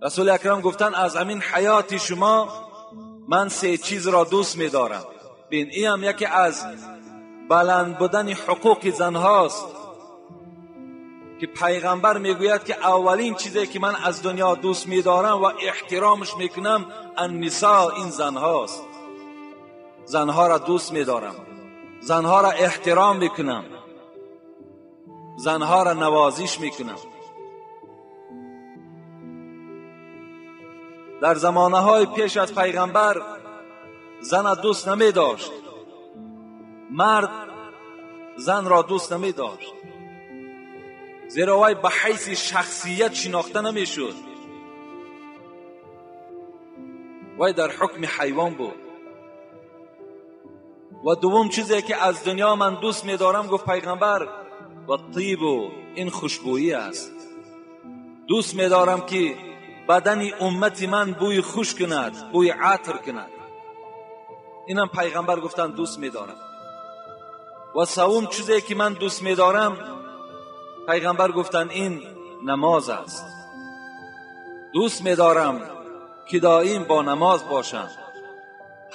رسول اکرم گفتن از همین حیات شما من سه چیز را دوست می‌دارم. بین این هم یکی از بلند بودن حقوق زنهاست که پیغمبر میگوید که اولین چیزی که من از دنیا دوست می‌دارم و احترامش میکنم النساء، این زنهاست. زنها را دوست می‌دارم، زنها را احترام میکنم، زنها را نوازش میکنم. در زمانه‌های پیش از پیغمبر زن دوست نمی داشت، مرد زن را دوست نمی داشت، زیرا وی به حیث شخصیت شناخته نمی شد، وی در حکم حیوان بود. و دوم چیزی که از دنیا من دوست می دارم، گفت پیغمبر، و طیب، این خوشبویی است. دوست می دارم که بدن امت من بوی خوش کند، بوی عطر کند. اینم پیغمبر گفتن دوست می‌دارم. و سوم چیزی که من دوست می‌دارم، پیغمبر گفتن این نماز است. دوست می‌دارم که دائم با نماز باشم،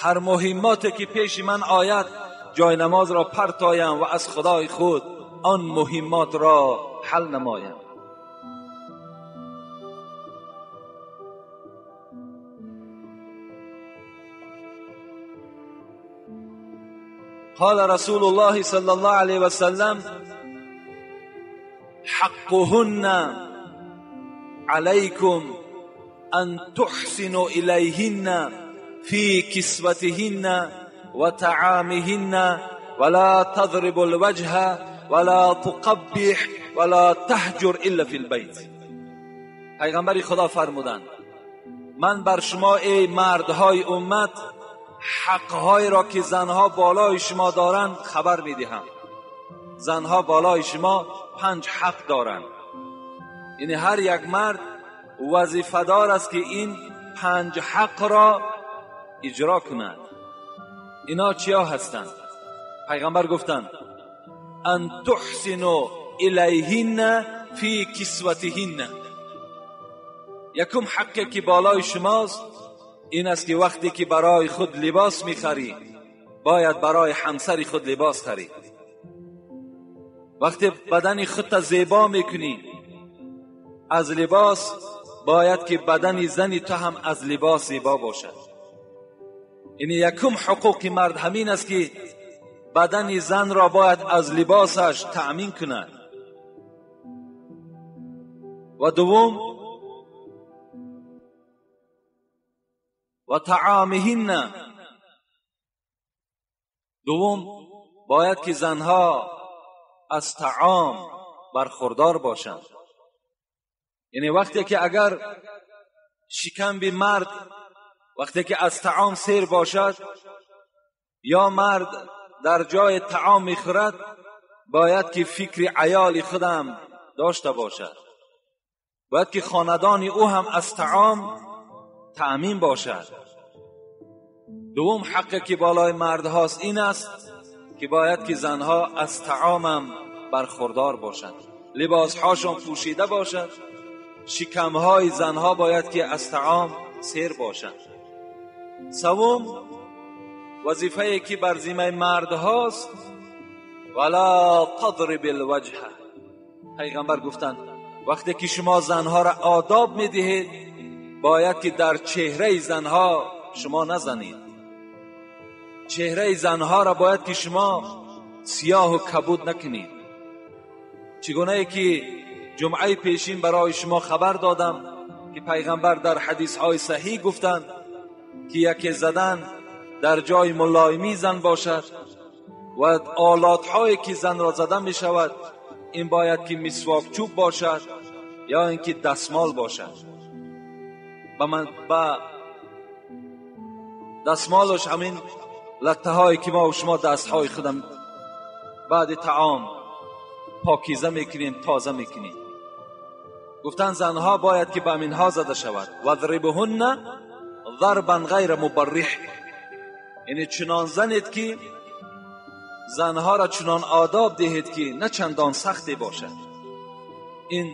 هر مهماتی که پیش من آید جای نماز را پرتایم و از خدای خود آن مهمات را حل نمایم. قال رسول الله صلى الله عليه وسلم حقهن عليكم أن تحسنوا إليهن في كسوتهن وطعامهن ولا تضربوا الوجه ولا تقبح ولا تهجر إلا في البيت. پیغمبر خدا فرمودند من بر شما ای مردهای امت حقهای را که زنها بالای شما دارند خبر میدهم. زنها بالای شما 5 حق دارند، یعنی هر یک مرد وظیفه دار است که این 5 حق را اجرا کند. اینا چیا هستند؟ پیغمبر گفتند ان تحسنوا الیهن فی کسوتهن. یکم حقی که بالای شماست این است که وقتی که برای خود لباس میخری باید برای همسر خود لباس خری. وقتی بدن خودت زیبا میکنی از لباس، باید که بدن زنی تو هم از لباس زیبا باشد. یعنی یکم حقوق مرد همین است که بدن زن را باید از لباسش تأمین کند. و دوم و طعامهن، دوم باید که زنها از طعام برخوردار باشند. یعنی وقتی که اگر شکم به مرد وقتی که از طعام سیر باشد یا مرد در جای طعام میخورد، باید که فکر عیال خودم داشته باشد، باید که خاندان او هم از طعام تأمین باشد. دوم حقی که بالای مرد هاست این است که باید که زنها از طعامم برخوردار باشند، لباسهاشون پوشیده باشد، شکمهای زنها باید که از طعام سیر باشند. سوم وظیفه که بر ذمه مرد هاست ولا تضرب الوجه. پیغمبر گفتند وقتی که شما زنها را آداب میدهید باید که در چهره زنها شما نزنید. چهره زنها را باید که شما سیاه و کبود نکنید. چگونه که جمعه پیشین برای شما خبر دادم که پیغمبر در حدیث های صحیح گفتند که یکی زدن در جای ملایمی زن باشد و آلات هایی که زن را زده می شود این باید که مسواک چوب باشد یا اینکه دستمال باشد. با دستمالش همین لطه هایی که ما و شما دست های خودم بعد طعام پاکیزه میکنیم، تازه میکنیم. گفتن زنها باید که به اینها زده شود. وضربهن ضربا غیر مبرح، یعنی چنان زنید که занҳо ра чунон одоб диҳед ки на чандон сахте бошад. Ин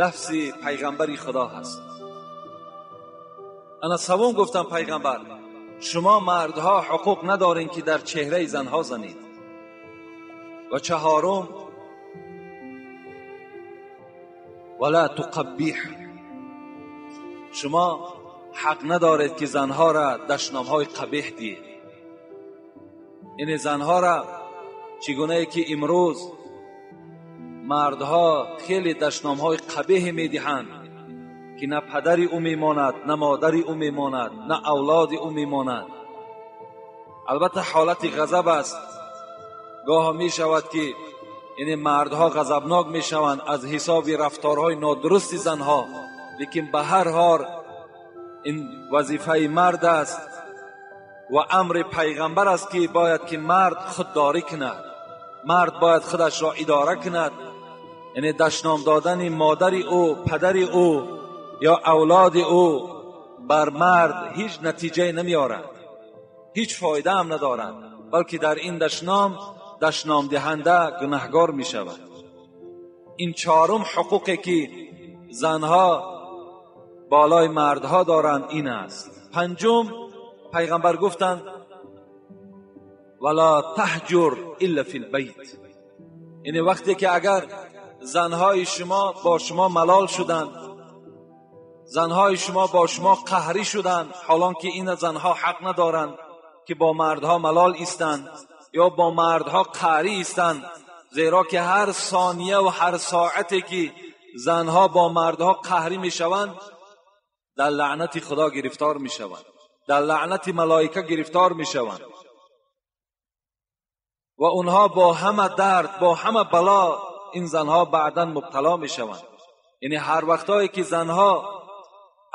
лафзи пайғамбари Худо ҳаст. Ана севум гуфтам пайғамбар, шумо мардҳо ҳуқуқ надоред ки дар чеҳраи занҳо занед. Ва чаҳорум, вала туқаббиҳ, шумо ҳақ надоред ки занҳо ра дашномҳои қабеҳ диҳед. Яъне занҳо ра чигунае ки имрӯз мардҳо хеле дашномҳои қабеҳе медиҳанд ки на падари ӯ мемонад, на модари ӯ мемонад, на авлоди ӯ мемонад. Албатта ҳолати ғазаб аст. Гоҳо мешавад ки яъне мардҳо ғазабнок мешаванд аз ҳисоби рафторҳои нодурусти занҳо, лекин ба ҳар ҳол ин вазифаи мард аст ва амри пайғамбар аст ки бояд ки мард худдорӣ кунад, мард бояд худашро идора кунад. Яъне дашном додани модари ӯ, падари ӯ ё авлоди ӯ бар мард ҳеҷ натиҷае намеорад, ҳеҷ фоида ҳам надорад, балки дар ин дашном дашномдиҳанда гунаҳгор мешавад. Ин чаҳорум ҳуқуқе ки занҳо болои мардҳо доранд ин аст. Панҷум, пайғамбар гуфтанд вала таҳҷур илла фил байт, яъне вақте ки агар занҳои шумо бо шумо малол шуданд, занҳои шумо бо шумо қаҳрӣ шуданд, ҳолон ки ин занҳо ҳақ надоранд ки бо мардҳо малол истанд ё бо мардҳо қаҳрӣ истанд, зеро ки ҳар сония ва ҳар соате ки занҳо бо мардҳо қаҳрӣ мешаванд, дар лаънати Худо гирифтор мешаванд, дар лаънати малоика гирифтор мешаванд ва онҳо бо ҳама дард, бо ҳама бало ин занҳо баъдан мубтало мешаванд. Яъне ҳар вақтое ки занҳо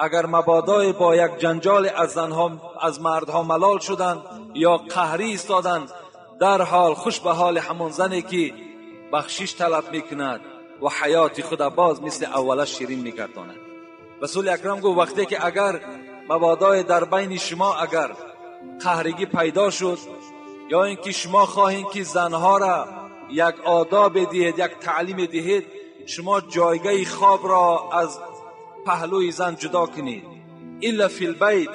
агар мабодое бо як ҷанҷоле аз занҳо, аз мардҳо малол шуданд ё қаҳрӣ истоданд, дарҳол хуш ба ҳоли ҳамон зане ки бахшиш талаб мекунад ва ҳаёти худа боз мисли аввала ширин мегардонад. Расули акрам гуфт вақте ки агар мабодое дар байни шумо агар қаҳригӣ пайдо шуд ё ин ки шумо хоҳед ки занҳоро як одобе диҳед, як таълиме диҳед, шумо ҷойгаҳи хобро аз паҳлӯи зан ҷудо кунед. Илла фил байт,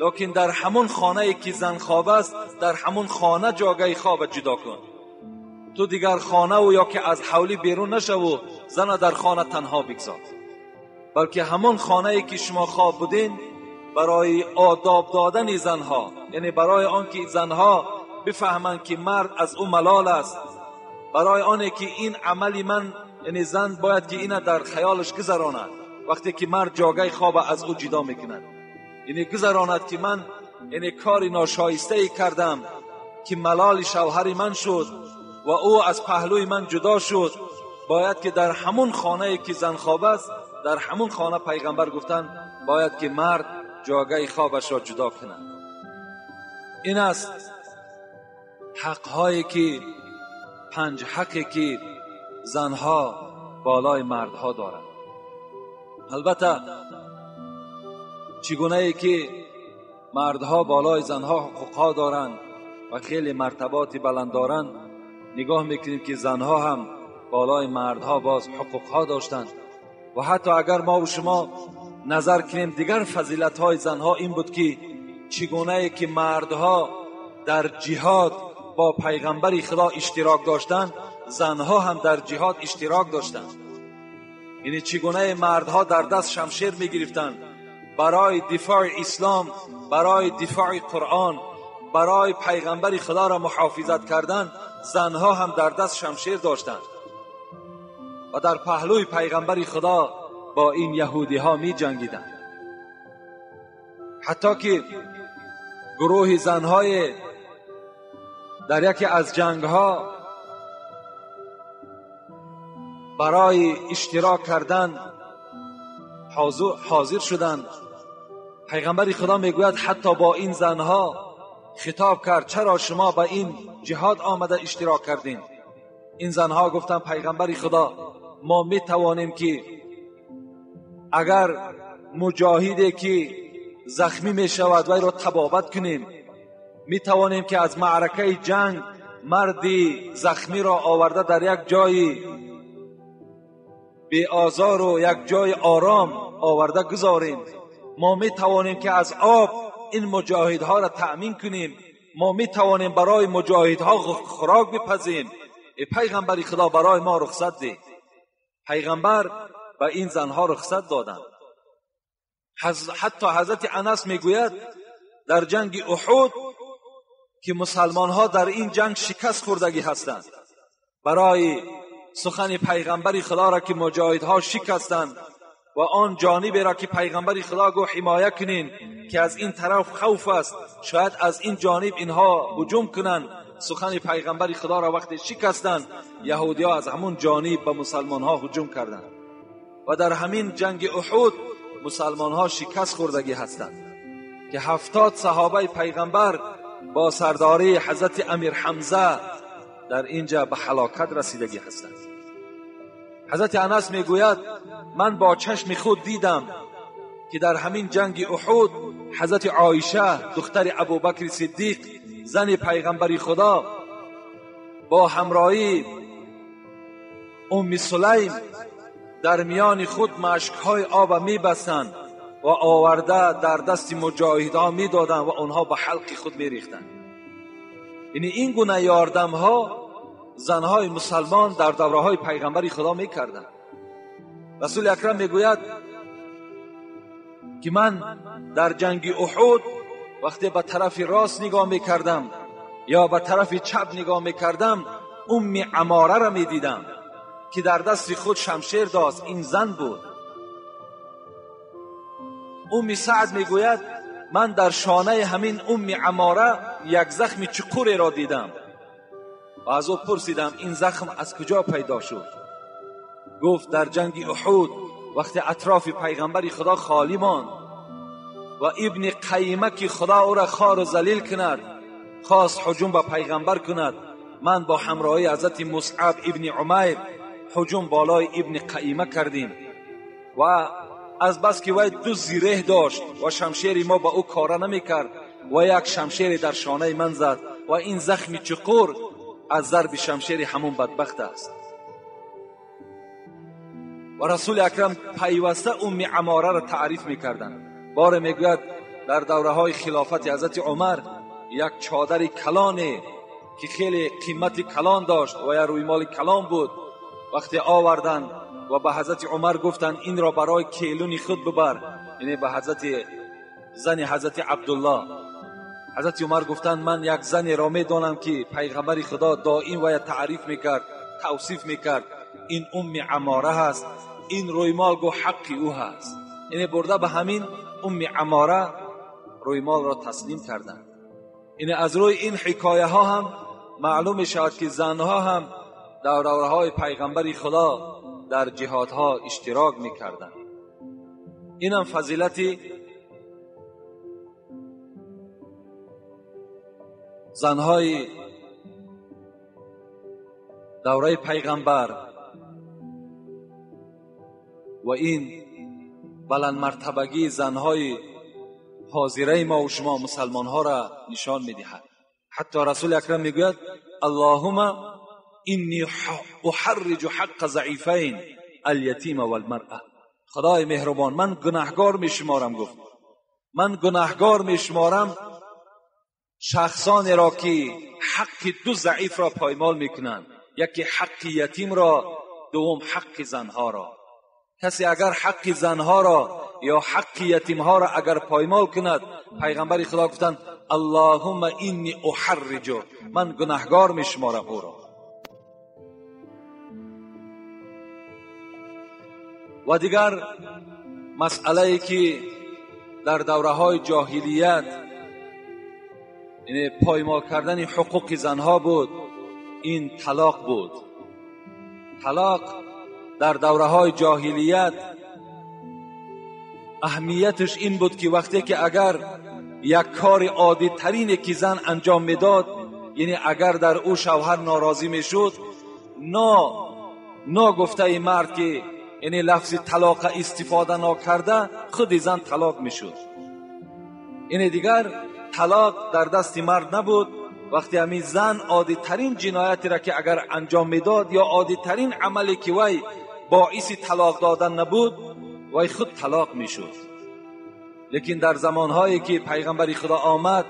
лекин дар ҳамон хонае ки зан хоб аст, дар ҳамон хона ҷойгаҳи хобро ҷудо кун. Ту дигар хонаву ё ки аз ҳавлӣ берун нашаву зана дар хона танҳо бигзор, балки ҳамон хонае ки шумо хоб будин барои одоб додани занҳо, яъне барои он ки занҳо бифаҳманд ки мард аз ӯ малол аст, барои оне ки ин амали ман, яъне зан бояд ки ина дар хаёлаш гузаронад вақте ки мард ҷойгаҳи хоба аз ӯ ҷудо мекунад, яъне гузаронад ки ман яъне кори ношоистае кардам ки малоли шавҳари ман шуд ва ӯ аз паҳлӯи ман ҷудо шуд. Бояд ки дар ҳамон хонае ки зан хоб аст, дар ҳамон хона пайғамбар гуфтанд бояд ки мард ҷойгаҳи хобашро ҷудо кунад. Ин аст ҳақҳое ки панҷ ҳақе ки занҳо болои мардҳо доранд. Албатта чигунае ки мардҳо болои занҳо ҳуқуқҳо доранд ва хеле мартаботи баланд доранд, нигоҳ мекунем ки занҳо ҳам болои мардҳо боз ҳуқуқҳо доштанд. Ва ҳатто агар мо ва шумо назар кунем дигар фазилатҳои занҳо ин буд ки чигунае ки мардҳо дар ҷиҳод бо пайғамбари Худо иштирок доштанд, занҳо ҳам дар ҷиҳод иштирок доштанд. Яъне чигунае мардҳо дар даст шамшер мегирифтанд барои дифои ислом, барои дифои Қуръон, барои пайғамбари Худоро муҳофизат кардан, занҳо ҳам дар даст шамшер доштанд ва дар паҳлӯи пайғамбари Худо бо ин яҳудиҳо меҷангиданд. Ҳатто ки гурӯҳи занҳое дар яке аз ҷангҳо барои иштирок кардан ҳозир шуданд. Пайғамбари Худо мегӯяд ҳатто бо ин занҳо хитоб кард, чаро шумо ба ин ҷиҳод омада иштирок кардин? Ин занҳо гуфтанд пайғамбари Худо, мо метавонем ки агар муҷоҳиде ки захмӣ мешавад вайро табобат кунем, метавонем ки аз маъракаи ҷанг марди захмиро оварда дар як ҷои беозору як ҷои ором оварда гузорем. Мо метавонем ки аз об ин муҷоҳидҳоро таъмин кунем. Мо метавонем барои муҷоҳидҳо хӯрок бипазем. Эй пайғамбари Худо, барои мо рухсат деҳ. Пайғамбар ба ин занҳо рухсат доданд. Ҳатто ҳазрати Анас мегӯяд дар ҷанги Уҳуд ки мусалмонҳо дар ин ҷанг шикаст хӯрдагӣ ҳастанд, барои сухани пайғамбари Худоро ки муҷоҳидҳо шикастанд ва он ҷониберо ки пайғамбари Худо гуфт ҳимоя кунем ки аз ин тараф хавф аст, шояд аз ин ҷониб инҳо ҳуҷум кунанд. Сухани пайғамбари Худоро вақте шикастанд, яҳудиҳо аз ҳамун ҷониб ба мусалмонҳо ҳуҷум карданд ва дар ҳамин ҷанги Уҳуд мусалмонҳо шикаст хӯрдагӣ ҳастанд ки 70 саҳобаи пайғамбар бо сардории ҳазрати Амир Ҳамза дар инҷа ба ҳалокат расидагӣ ҳастанд. ҳазрати Анас мегӯяд ман бо чашми худ дидам ки дар ҳамин ҷанги Уҳуд ҳазрати Оиша духтари Абубакри Сиддиқ, зани пайғамбари Худо, бо ҳамроҳии Умми Сулайм дар миёни худ машкҳои оба мебастанд ва оварда дар дасти муҷоҳидҳо медоданд ва онҳо ба ҳалқи худ мерехтанд. Яъне ин гуна ёрдамҳо занҳои мусалмон дар давраҳои пайғамбари Худо мекарданд. Расули Акрам мегӯяд ки ман дар ҷанги Уҳуд вақте ба тарафи рост нигоҳ мекардам ё ба тарафи чап нигоҳ мекардам, Умми Амораро медидам ки дар дасти худ шамшер дошт. Ин зан буд. Умми Саъд мегӯяд ман дар шонаи ҳамин Умми Амора як захми чуқуреро дидам ва аз ӯ пурсидам ин захм аз куҷо пайдо шуд? Гуфт дар ҷанги Уҳуд вақте атрофи пайғамбари Худо холӣ монд ва ибни Қайма ки Худо ӯро хору залил кунад хост ҳуҷум ба пайғамбар кунад, ман бо ҳамроҳии ҳазрати Мусъаб ибни Умайр ҳуҷум болои ибни Қайма кардем ва аз бас ки вай ду зиреҳ дошт ва шамшери мо ба ӯ кора намекард ва як шамшере дар шонаи ман зад ва ин захми чуқур аз зарби шамшери ҳамон бадбахт аст. Ва Расули Акрам пайваста Умми Амораро таъриф мекарданд. Боре мегӯяд дар давраҳои хилофати ҳазрати Умар як чодари калоне ки хеле қимати калон дошт ва як рӯймоли калон буд, вақте оварданд ва ба ҳазрати Умар гуфтанд инро барои келуни худ бибар, яъне ба ҳазрати зани ҳазрати Абдуллоҳ. ҳазрати Умар гуфтанд ман як занеро медонам ки пайғамбари Худо доим вая таъриф мекард, тавсиф мекард, ин Умми Амора ҳаст, ин рӯймол гу ҳаққи ӯ ҳаст. Яъне бурда ба ҳамин Умми Амора рӯймолро таслим карданд. Яъне аз рӯи ин ҳикояҳо ҳам маълум мешавад ки занҳо ҳам дар давраҳои пайғамбари Худо дар ҷиҳодҳо иштирок мекарданд. Инам фазилати занҳои давраи пайғамбар ва ин баландмартабагии занҳои ҳозираи мо ва шумо мусалмонҳоро нишон медиҳад. Ҳатто Расули Акрам мегӯяд Аллоҳума инни уҳарриҷу ҳаққа заифайн алятима валмаръа. Худои меҳрубон, ман гунаҳгор мешуморам, гуфт, ман гунаҳгор мешуморам шахсонеро ки ҳаққи ду заифро поймол мекунанд, яке ҳаққи ятимро, дуввум ҳаққи занҳоро. Касе агар ҳаққи занҳоро ё ҳаққи ятимҳоро агар поймол кунад, пайғамбари Худо гуфтанд Аллоҳума инни уҳарриҷу, ман гунаҳгор мешуморам ӯро. Ва дигар масъалае ки дар давраҳои ҷоҳилият яъне поймол кардани ҳуқуқи занҳо буд, ин талоқ буд. Талоқ дар давраҳои ҷоҳилият аҳамияташ ин буд ки вақте ки агар як кори оддитарине ки зан анҷом медод, яъне агар дар ӯ шавҳар норозӣ мешуд, ногуфтаи мард ки яъне лафзи талоқа истифода нокарда худи зан талоқ мешуд. Яъне дигар талоқ дар дасти мард набуд, وقتی همین زن عادی ترین جنایتی را که اگر انجام میداد یا عادی ترین عملی که وی باعث طلاق دادن نبود، وی خود طلاق میشد. لیکن در زمانهایی که پیغمبر خدا آمد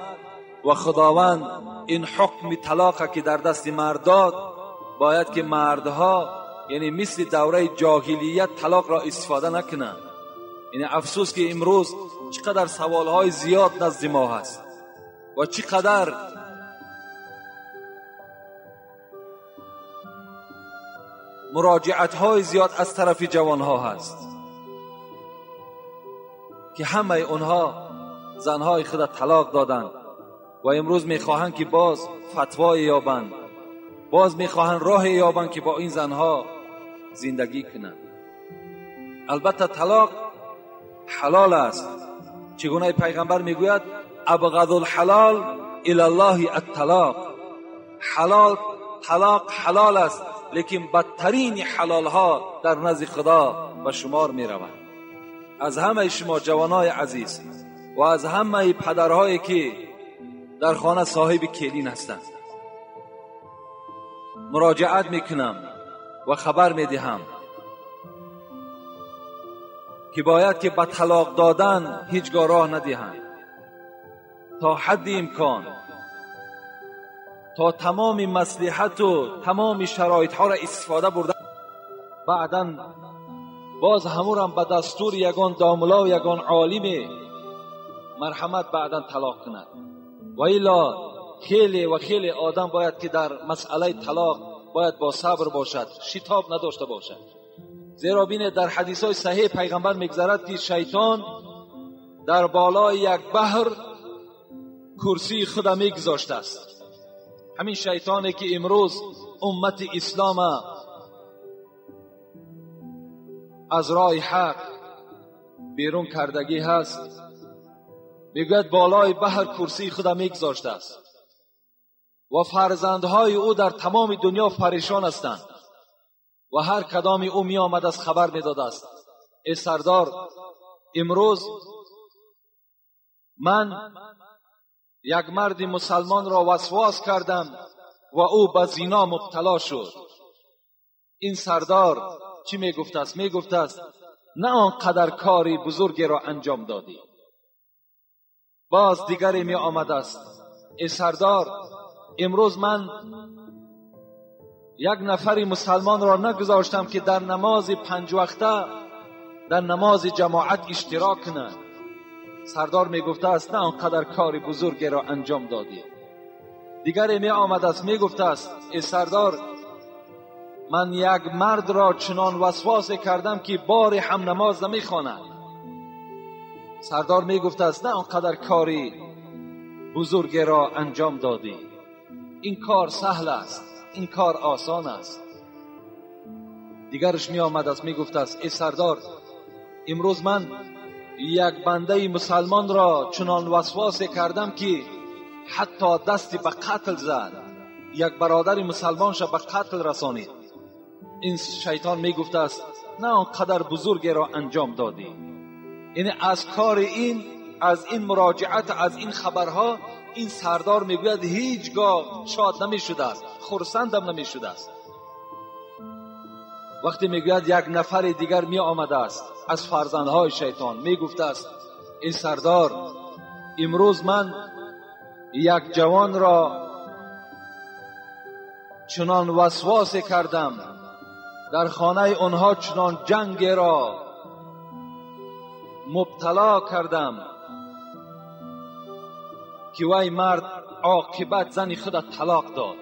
و خداوند این حکم طلاق که در دست مرد داد، باید که مردها یعنی مثل دوره جاهلیت طلاق را استفاده نکنند. یعنی افسوس که امروز چقدر سوالهای زیاد نزد ما هست و چقدر مراجعت های زیاد از طرف جوانها هست که همه اونها زنهای خود طلاق دادند و امروز میخواهند که باز فتوای یابند، باز میخواهند راه یابند که با این زنها زندگی کنند. البته طلاق حلال است. چگونه پیغمبر میگوید ابغض الحلال الی الله الطلاق. حلال، طلاق حلال است، لیکن بدترین حلال ها در نزد خدا به شمار می رود. از همه شما جوانای عزیز و از همه پدرهایی که در خانه صاحب کلین هستند مراجعت میکنم و خبر میدهم که باید که به طلاق دادن هیچگاه راه ندهند، تا حد امکان، تا تمام مصلحت و تمام شرایط ها را استفاده برده، بعدا باز همورم به دستور یگان داملا و یگان عالم مرحمت بعدا طلاق کند. و الا خیلی و خیلی آدم باید که در مسئله طلاق باید با صبر باشد، شتاب نداشته باشد. زیرا بینه در حدیث های صحیح پیغمبر میگذرد که شیطان در بالای یک بحر کرسی خود میگذاشته است. همین شیطانی که امروز امت اسلام از راه حق بیرون کردگی هست، میگوید بالای بحر کرسی خود میگذاشته است و فرزندهای او در تمام دنیا پریشان هستند و هر کدامی او می آمد از خبر می داده است: ای سردار، امروز من یک مرد مسلمان را وسواس کردم و او به زنا مبتلا شد. این سردار چی می گفت است؟ می گفت است نه آنقدر کاری بزرگی را انجام دادی. باز دیگری می آمد است: ای سردار، امروز من یک نفری مسلمان را نگذاشتم که در نماز 5 وقته در نماز جماعت اشتراک کند. سردار می گفته است نه آنقدر کار بزرگی را انجام دادی. دیگری می آمد است می گفته است: ای سردار، من یک مرد را چنان وسواس کردم که بار هم نماز نمی خواند. سردار می گفته است نه آنقدر کاری بزرگی را انجام دادی. این کار سهل است، این کار آسان است. دیگرش می آمد است می گفت است: ای سردار، امروز من یک بنده مسلمان را چنان وسواس کردم که حتی دستی به قتل زد، یک برادر مسلمانش به قتل رسانید. این شیطان می گفت است نه آنقدر بزرگی را انجام دادی. یعنی از کار این، از این مراجعت، از این خبرها، این سردار میگوید هیچگاه شاد نمی شده است، خرسندم نمی شده است. وقتی میگوید یک نفر دیگر می آمده است از فرزندهای شیطان، می گفته است: این سردار، امروز من یک جوان را چنان وسواس کردم، در خانه آنها چنان جنگ را مبتلا کردم که وی مرد عاقبت زن خود طلاق داد.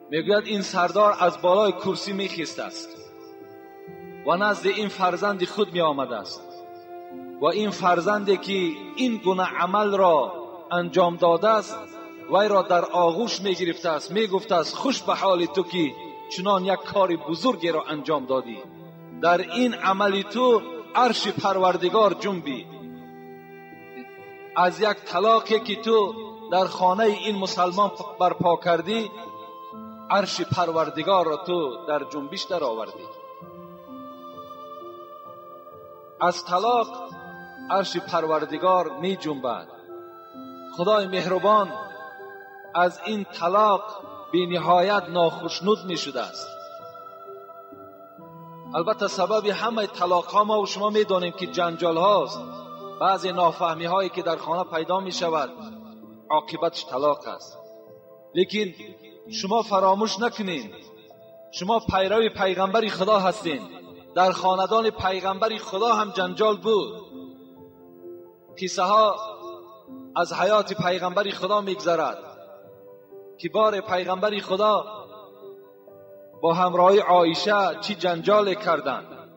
میگوید این سردار از بالای کرسی میخیست است و نزد این فرزند خود می آمده است و این فرزندی که این گونه عمل را انجام داده است وی را در آغوش می گرفته است، می گفته است خوش به حال تو که چنان یک کار بزرگی را انجام دادی، در این عمل تو عرش پروردگار جنبید. از یک طلاقی که تو در خانه این مسلمان برپا کردی، عرش پروردگار را تو در جنبش در آوردی. از طلاق عرش پروردگار می جنبد. خدای مهربان از این طلاق بی نهایت ناخشنود می شده است. البته سبب همه طلاق ها ما و شما می دانیم که جنجال هاست، بعضی نافهمی هایی که در خانه پیدا می شود عاقبتش طلاق است. لیکن شما فراموش نکنین، شما پیرو پیغمبر خدا هستین. در خاندان پیغمبر خدا هم جنجال بود. قصه ها از حیات پیغمبر خدا میگذرد که بار پیغمبر خدا با همراهی عایشه چی جنجال کردند.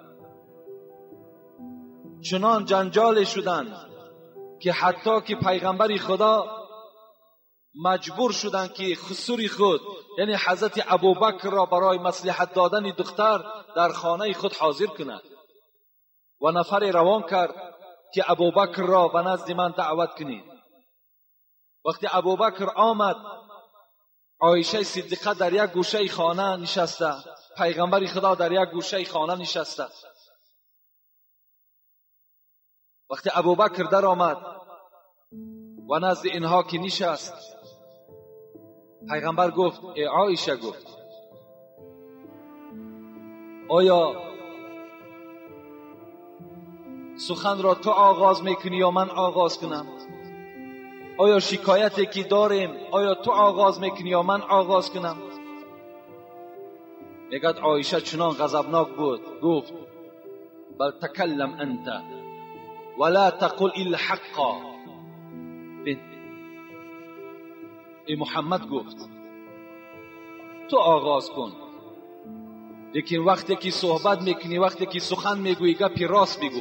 چنان جنجال شدند که حتی که پیغمبر خدا مجبور شدند که خسوری خود، یعنی حضرت ابوبکر را برای مصلحت دادن دختر در خانه خود حاضر کند و نفر روان کرد که ابوبکر را به نزد من دعوت کنید. وقتی ابوبکر آمد، عایشه صدیقه در یک گوشه خانه نشسته، پیغمبر خدا در یک گوشه خانه نشسته. وقتی ابوبکر در آمد و نزد اینها که نشست، پیغمبر گفت ای عایشه، گفت آیا سخن را تو آغاز میکنی یا من آغاز کنم؟ آیا شکایتی که داریم آیا تو آغاز میکنی یا من آغاز کنم؟ میگد عایشه چنان غضبناک بود، گفت بل تکلم انت ولا تقل الا حقا. ای محمد، گفت تو آغاز کن، لیکن وقتی که صحبت میکنی، وقتی که سخن میگویی، گپی راست بگو.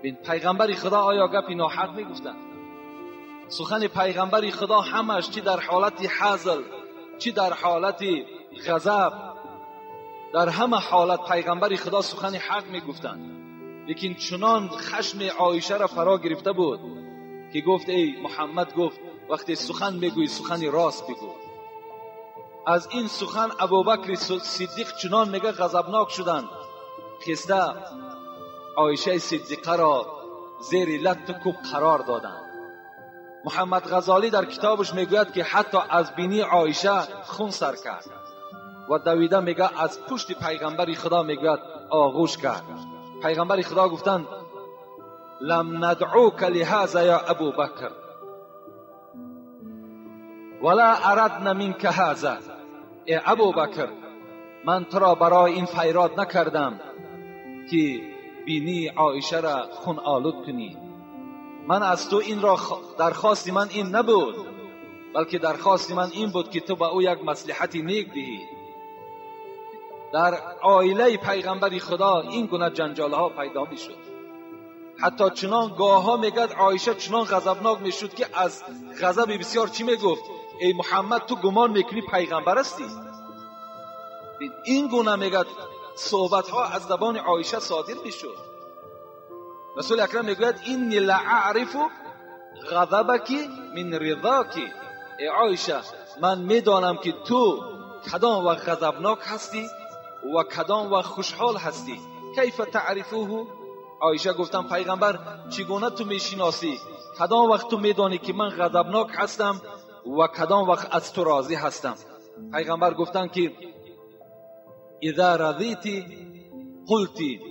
بین پیغمبر خدا آیا گپی ناحق میگفتن؟ سخن پیغمبر خدا همش چی در حالت حزل، چی در حالت غضب، در همه حالت پیغمبر خدا سخن حق میگفتند. لیکن چنان خشم عایشه را فرا گرفته بود که گفت ای محمد، گفت وقتی سخن میگویی سخن راست بگو. از این سخن ابوبکر صدیق چنان میگه غضبناک شدند، خسته عایشه صدیقه را زیر لط کوب قرار دادند. محمد غزالی در کتابش میگوید که حتی از بینی عایشه خون سر کرد و دویده میگه از پشت پیغمبر خدا میگوید آغوش کرد. پیغمبر خدا گفتند لم ندعوک لهذا یا ابو بکر ولا اردنا منک هذا. ای ابو بکر، من تو را برای این فیراد نکردم که بینی عایشه را خون آلود کنی. من از تو این را درخواست من این نبود، بلکه درخواست من این بود که تو به او یک مصلحت نیک دهی. در عائله پیغمبر خدا این گونه جنجال ها پیدا می شد. حتی چنان گاه ها میگد عایشه چنان غضبناک میشد که از غضب بسیار چی میگفت؟ ای محمد، تو گمان میکنی پیغمبر هستی؟ این گونه میگد صحبت ها از زبان عایشه صادر میشد. رسول اکرم میگوید اینی لاعرف غضبک من رضاک. ای عایشه، من میدانم که تو کدام وقت غضبناک هستی و کدام وقت خوشحال هستی. کیف تعرفوه؟ عایشه گفتم پیغمبر چگونه تو میشناسی؟ کدام وقت تو میدانی که من غضبناک هستم و کدام وقت از تو راضی هستم؟ پیغمبر گفتن که اذا رضیتی قلتی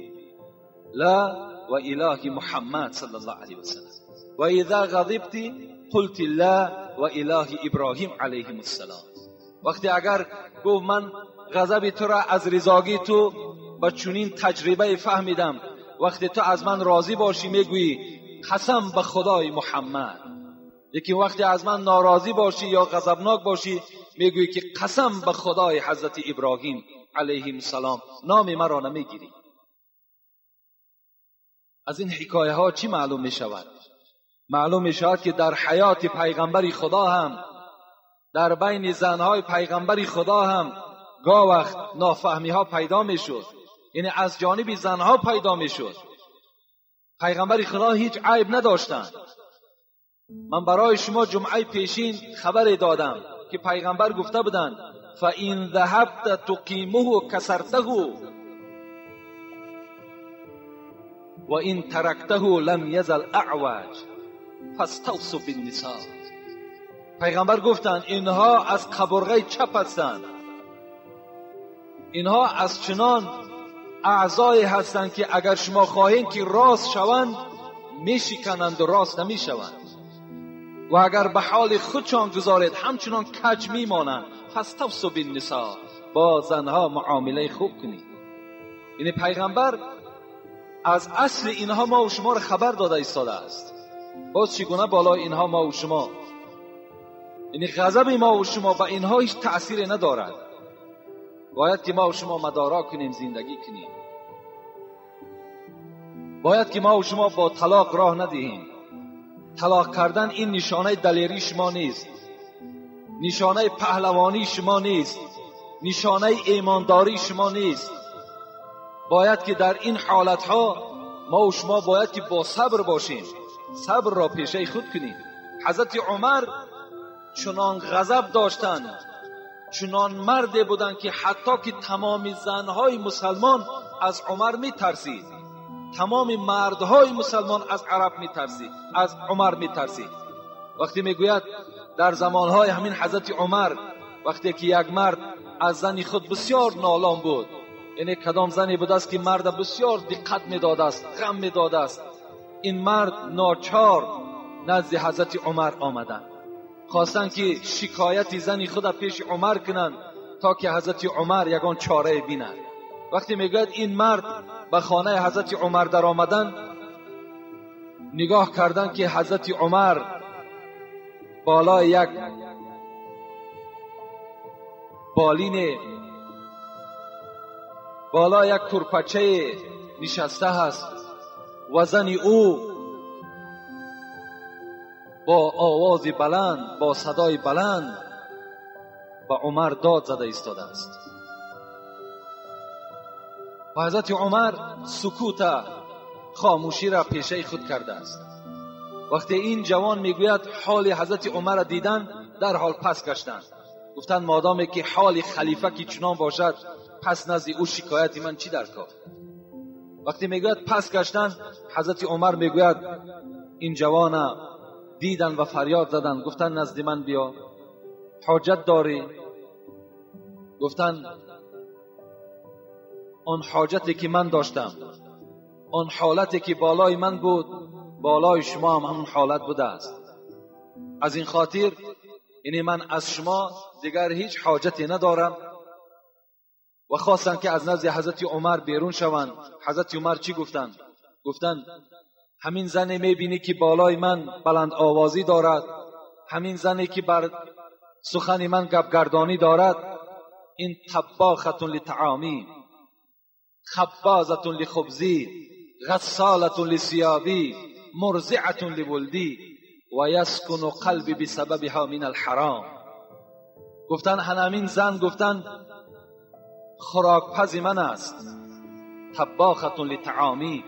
لا و اله محمد صلی الله علیه وسلم و اذا غضبتی قلت لا و اله ابراهیم علیه السلام. وقتی اگر گفت من غضب تو را از رضاگی تو با چنین تجربه فهمیدم، وقتی تو از من راضی باشی میگویی قسم به خدای محمد، لیکن وقتی از من ناراضی باشی یا غضبناک باشی میگویی که قسم به خدای حضرت ابراهیم علیه السلام، نام مرا نمیگیری. از این حکایه ها چی معلوم می شود؟ معلوم می شود که در حیات پیغمبر خدا هم، در بین زنهای پیغمبر خدا هم گاه وقت نافهمی ها پیدا می شد، یعنی از جانب زنها پیدا می شد. پیغمبر خدا هیچ عیب نداشتند. من برای شما جمعه پیشین خبر دادم که پیغمبر گفته بودند فَإِنْ ذَهَبْتَ تُقِيمُهُ كَسَرْتَهُ وَإِنْ تَرَكْتَهُ لَمْ يَزَلْ أَعْوَجَ. فاستوصوا بالنساء. پیغمبر گفتند اینها از قبرغه چپ هستند، اینها از چنان اعضایی هستند که اگر شما خواهید که راست شوند میشکنند و راست نمیشوند، و اگر به حال خودشان گذارید همچنان کج میمانند. فاستوصوا بالنساء، با زنها معامله خوب کنید. یعنی پیغمبر از اصل اینها ما و شما را خبر داده ایستاده است. باز چگونه بالای اینها ما و شما، یعنی غضب ما و شما به اینها هیچ تأثیری ندارد. باید که ما و شما مدارا کنیم، زندگی کنیم. باید که ما و شما با طلاق راه ندهیم. طلاق کردن این نشانه دلیری شما نیست، نشانه پهلوانی شما نیست، نشانه ایمانداری شما نیست. باید که در این حالتها ما و شما باید که با صبر باشیم، صبر را پیشه خود کنیم. حضرت عمر چنان غضب داشتند، چنان مرد بودند که حتی که تمام زنهای مسلمان از عمر میترسید، تمام مردهای مسلمان از عرب میترسید، از عمر میترسید. وقتی میگوید در زمانهای همین حضرت عمر، وقتی که یک مرد از زن خود بسیار نالان بود، یعنی کدام زنی بود است که مرد بسیار دقت میداده است، غم میداده است، این مرد ناچار نزد حضرت عمر آمدند، خواستند که شکایت زن خود پیش عمر کنند تا که حضرت عمر یگان چاره بینند. وقتی میگوید این مرد به خانه حضرت عمر در آمدن، نگاه کردند که حضرت عمر بالای یک بالین، بالای یک کرپچه نشسته هست و زن او با آواز بلند، با صدای بلند به عمر داد زده ایستاده است. و حضرت عمر سکوت، خاموشی را پیشه خود کرده است. وقتی این جوان میگوید حال حضرت عمر را دیدن، در حال پس گشتند، گفتند مادامی که حال خلیفه که چنان باشد، پس نزد او شکایت من چی در کار؟ وقتی میگوید پس گشتند، حضرت عمر میگوید این جوان دیدن و فریاد زدن، گفتن نزد من بیا، حاجت داری؟ گفتن آن حاجتی که من داشتم، آن حالتی که بالای من بود، بالای شما هم همون حالت بوده است. از این خاطر یعنی من از شما دیگر هیچ حاجتی ندارم. و خواستن که از نزد حضرت عمر بیرون شوند. حضرت عمر چی گفتن؟ گفتن همین زنی میبینی که بالای من بلند آوازی دارد، همین زنی که بر سخن من گپگردانی دارد، این طباخة لطعامی، خبازة لخبزی، غسالة لثيابی، مرضعة لولدی و یسکن قلبی بسببها من الحرام. گفتن همین زن، گفتن خوراکپز من است، طباخة لطعامی،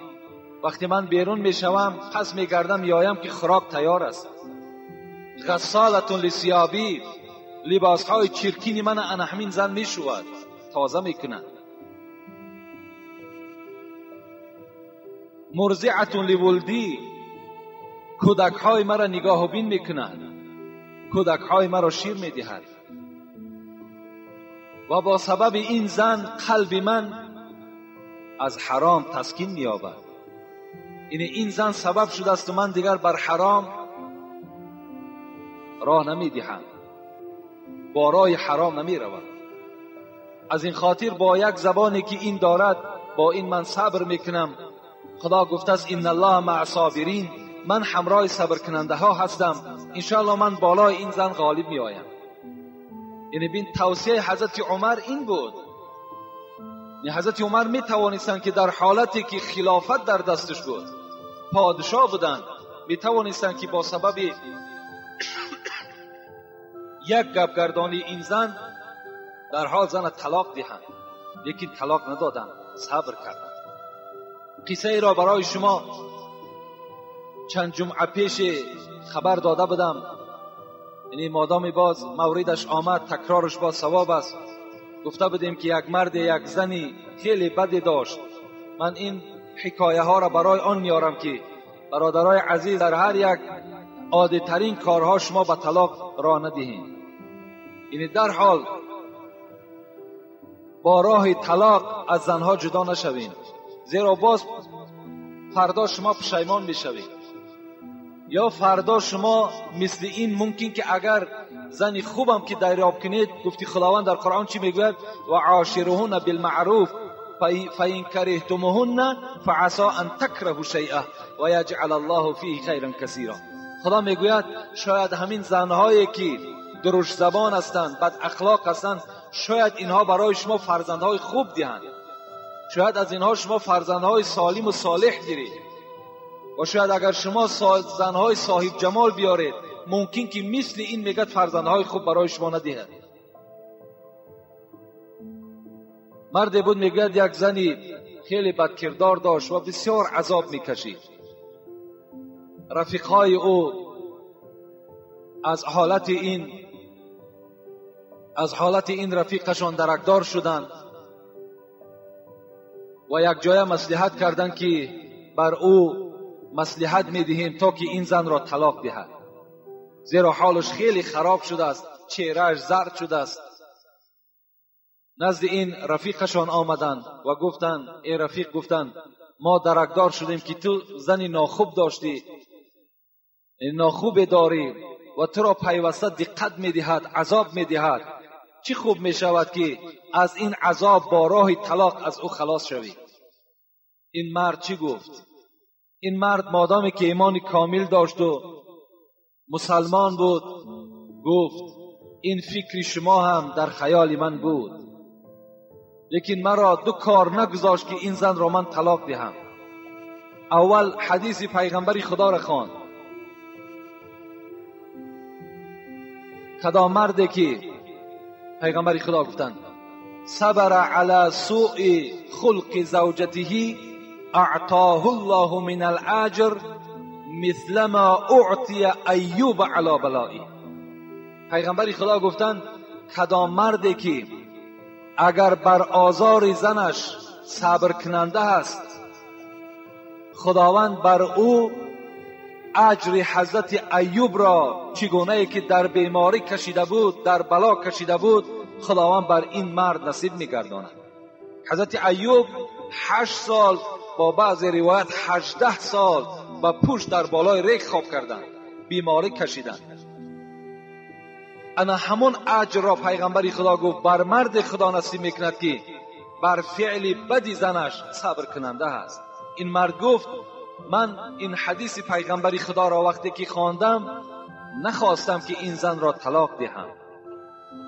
وقتی من بیرون میشوم پس میگردم میایم که خوراک تیار است، غسالة لثيابی، لباسهای چرکین من انا همین زن میشود، تازه میکند، مرضعة لولدی، کودکهای مرا نگاه و بین میکند، کودکهای مرا شیر میدهد، و با سبب این زن قلب من از حرام تسکین مییابد. یعنی این زن سبب شده است و من دیگر بر حرام راه نمیدهم، با راه حرام نمیروم. از این خاطر با یک زبانی که این دارد، با این من صبر میکنم. خدا گفته است ان الله مع الصابرین، من همراه صبر کننده ها هستم، انشاءالله من بالای این زن غالب می آیم. یعنی بین توصیه حضرت عمر این بود. یعنی حضرت عمر می توانستند که در حالتی که خلافت در دستش بود، پادشاه بودند، می توانستند که با سبب یک گپگردانی این زن در حال زن طلاق دهند، لیکن طلاق ندادند، صبر کردند. قصه ای را برای شما چند جمعه پیش خبر داده بودم، یعنی مادام باز موردش آمد، تکرارش باز ثواب است. گفته بودیم که یک مرد یک زنی خیلی بدی داشت. من این حکایه ها را برای آن میارم که برادرای عزیز در هر یک عادی‌ترین کارها شما به طلاق راه ندهید. یعنی در حال با راه طلاق از زنها جدا نشوید، زیرا باز فردا شما پشیمان میشوید. یا فردا شما مثل این ممکن که اگر زنی خوبم که دریاب کنید، گفتی خداوند در قرآن چی میگوید؟ و عاشرهن بالمعروف فإن كرهتموهن فعسى أن تكرهوا شيئا ويجعل الله فيه خيرا كثيرا. خدا میگوید شاید همین زنهایی که درشت زبان هستند، بد اخلاق هستند، شاید اینها برای شما فرزندهای خوب دهند، شاید از اینها شما فرزندهای سالم و صالح گیرید، و شاید اگر شما زنهای صاحب جمال بیارید، ممکن که مثل این میگد فرزندهای خوب برای شما ندهد. مردی بود میگوید یک زنی خیلی بدکردار داشت و بسیار عذاب میکشید. رفیقهای او از حالت این رفیقشان درکدار شدند و یک جای مصلحت کردند که بر او مصلحت میدهیم تا که این زن را طلاق دهد، زیرا حالش خیلی خراب شده است، چهرهش زرد شده است. نزد این رفیقشان آمدند و گفتند ای رفیق، گفتند ما درکدار شدیم که تو زنی ناخوب داشتی، ناخوب داری و تو را پیوسته دقت میدهد، عذاب میدهد. چی خوب میشود که از این عذاب با راه طلاق از او خلاص شوی. این مرد چی گفت؟ این مرد مادامی که ایمان کامل داشت و مسلمان بود، گفت این فکر شما هم در خیال من بود، لیکن مرا دو کار نگذاشت که این زن را من طلاق دهم. اول حدیث پیغمبر خدا را خواند، کدام مردی که پیغمبر خدا گفتند صبر علی سوء خلق زوجته اعطاه الله من الاجر مثل ما اعطی ایوب علی بلائه. پیغمبر خدا گفتند کدام مردی که اگر بر آزار زنش صبر کننده است، خداوند بر او اجر حضرت ایوب را چگونه که در بیماری کشیده بود، در بلا کشیده بود، خداوند بر این مرد نصیب می‌گرداند. حضرت ایوب 8 سال، با بعض روایت 18 سال با پوش در بالای ریگ خواب کردند، بیماری کشیدند. انا همون اجر را پیغمبر خدا گفت بر مرد خدا نصیب میکند که بر فعل بدی زنش صبر کننده است. این مرد گفت من این حدیث پیغمبر خدا را وقتی که خواندم نخواستم که این زن را طلاق دهم،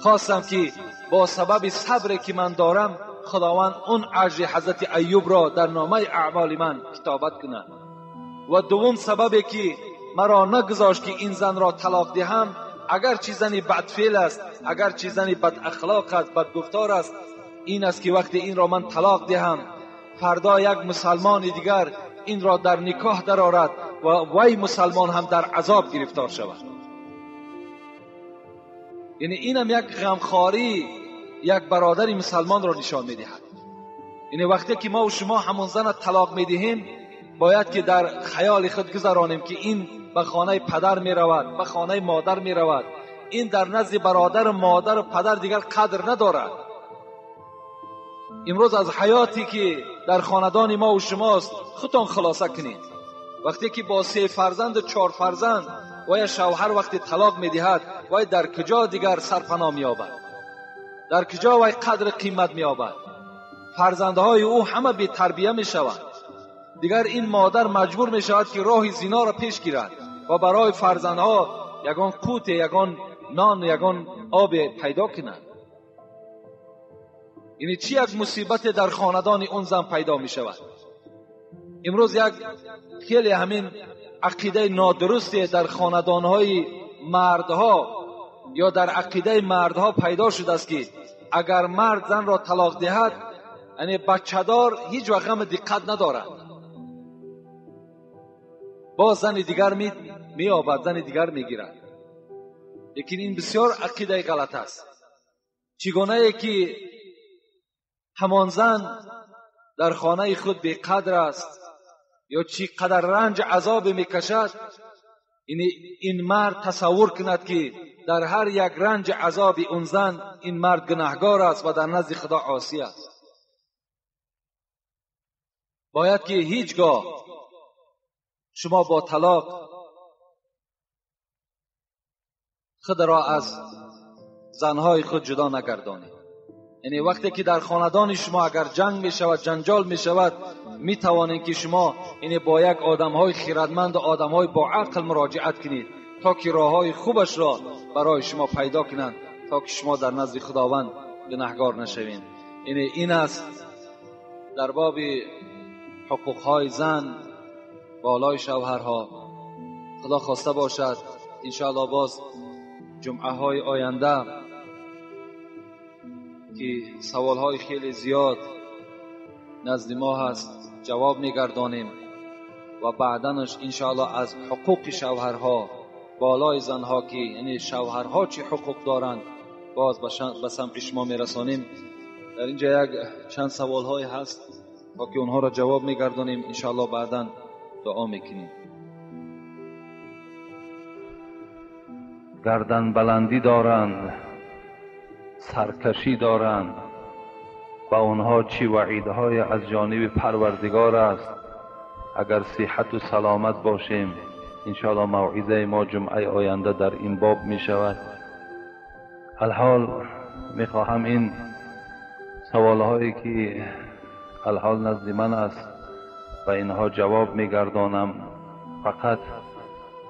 خواستم که با سبب صبر که من دارم خداوند اون اجر حضرت ایوب را در نامه اعمال من کتابت کند. و دوم سببی که مرا نگذاشت که این زن را طلاق دهم، اگر چی زنی بدفعل است، اگر چی زنی بد اخلاق است، بد گفتار است، این است که وقتی این را من طلاق دهم، فردا یک مسلمان دیگر این را در نکاح درآورد و وی مسلمان هم در عذاب گرفتار شود. یعنی اینم یک غمخواری یک برادر مسلمان را نشان میدهد. یعنی وقتی که ما و شما همون زن طلاق میدهیم، باید که در خیال خود گذرانیم که این به خانه پدر می رود، به خانه مادر می رود، این در نزد برادر، مادر و پدر دیگر قدر ندارد. امروز از حیاتی که در خاندان ما و شماست خودتان خلاصه کنید. وقتی که با 3 فرزند و 4 فرزند و یا شوهر وقتی طلاق میدهد، وای در کجا دیگر سرپناه مییابد؟ در کجا وای قدر قیمت مییابد؟ فرزندهای او همه بی تربیه میشوند. دیگر این مادر مجبور میشود که راه زنا را پیش گیرد و برای فرزندها یگان قوت، یگان نان، یگان آب پیدا کند. یعنی چی یک مصیبت در خاندان اون زن پیدا می شود. امروز یک خیلی همین عقیده نادرستی در خاندانهای مردها یا در عقیده مردها پیدا شده است که اگر مرد زن را طلاق دهد، یعنی بچه دار هیچ وقت هم دقت ندارد، باز زن دیگر می‌یابد، زن دیگر میگیرد. لیکن این بسیار عقیده غلط است. چگونه که همان زن در خانه خود بیقدر است یا چی قدر رنج عذاب میکشد، این مرد تصور کند که در هر یک رنج عذاب اون زن این مرد گناهگار است و در نزد خدا عاصی است. باید که هیچگاه شما با طلاق خود را از زنهای خود جدا نگردانید. یعنی وقتی که در خاندان شما اگر جنگ می شود، جنجال می شود، می توانید که شما یعنی با یک آدمهای خیردمند و آدمهای با عقل مراجعت کنید تا که راههای خوبش را برای شما پیدا کنند تا که شما در نزد خداوند گناهگار نشوید. یعنی این است در باب حقوقهای زن بالای شوهرها. خدا خواسته باشد انشاءالله باز جمعه های آینده که سوال های خیلی زیاد نزد ما هست جواب میگردانیم و بعدنش انشاءالله از حقوق شوهرها بالای زنها که یعنی شوهرها چه حقوق دارند باز به سمع شما میرسانیم. در اینجا یک چند سوال های هست تا که اونها را جواب میگردانیم انشاءالله بعداً دعا میکنیم. گردن بلندی دارند، سرکشی دارند و آنها چی وعیدهای از جانب پروردگار است. اگر صحت و سلامت باشیم انشاءالله موعظه ما جمعه آینده در این باب می شود. الحال می خواهم این سوالهایی که الحال نزد من است و اینها جواب می گردانم. فقط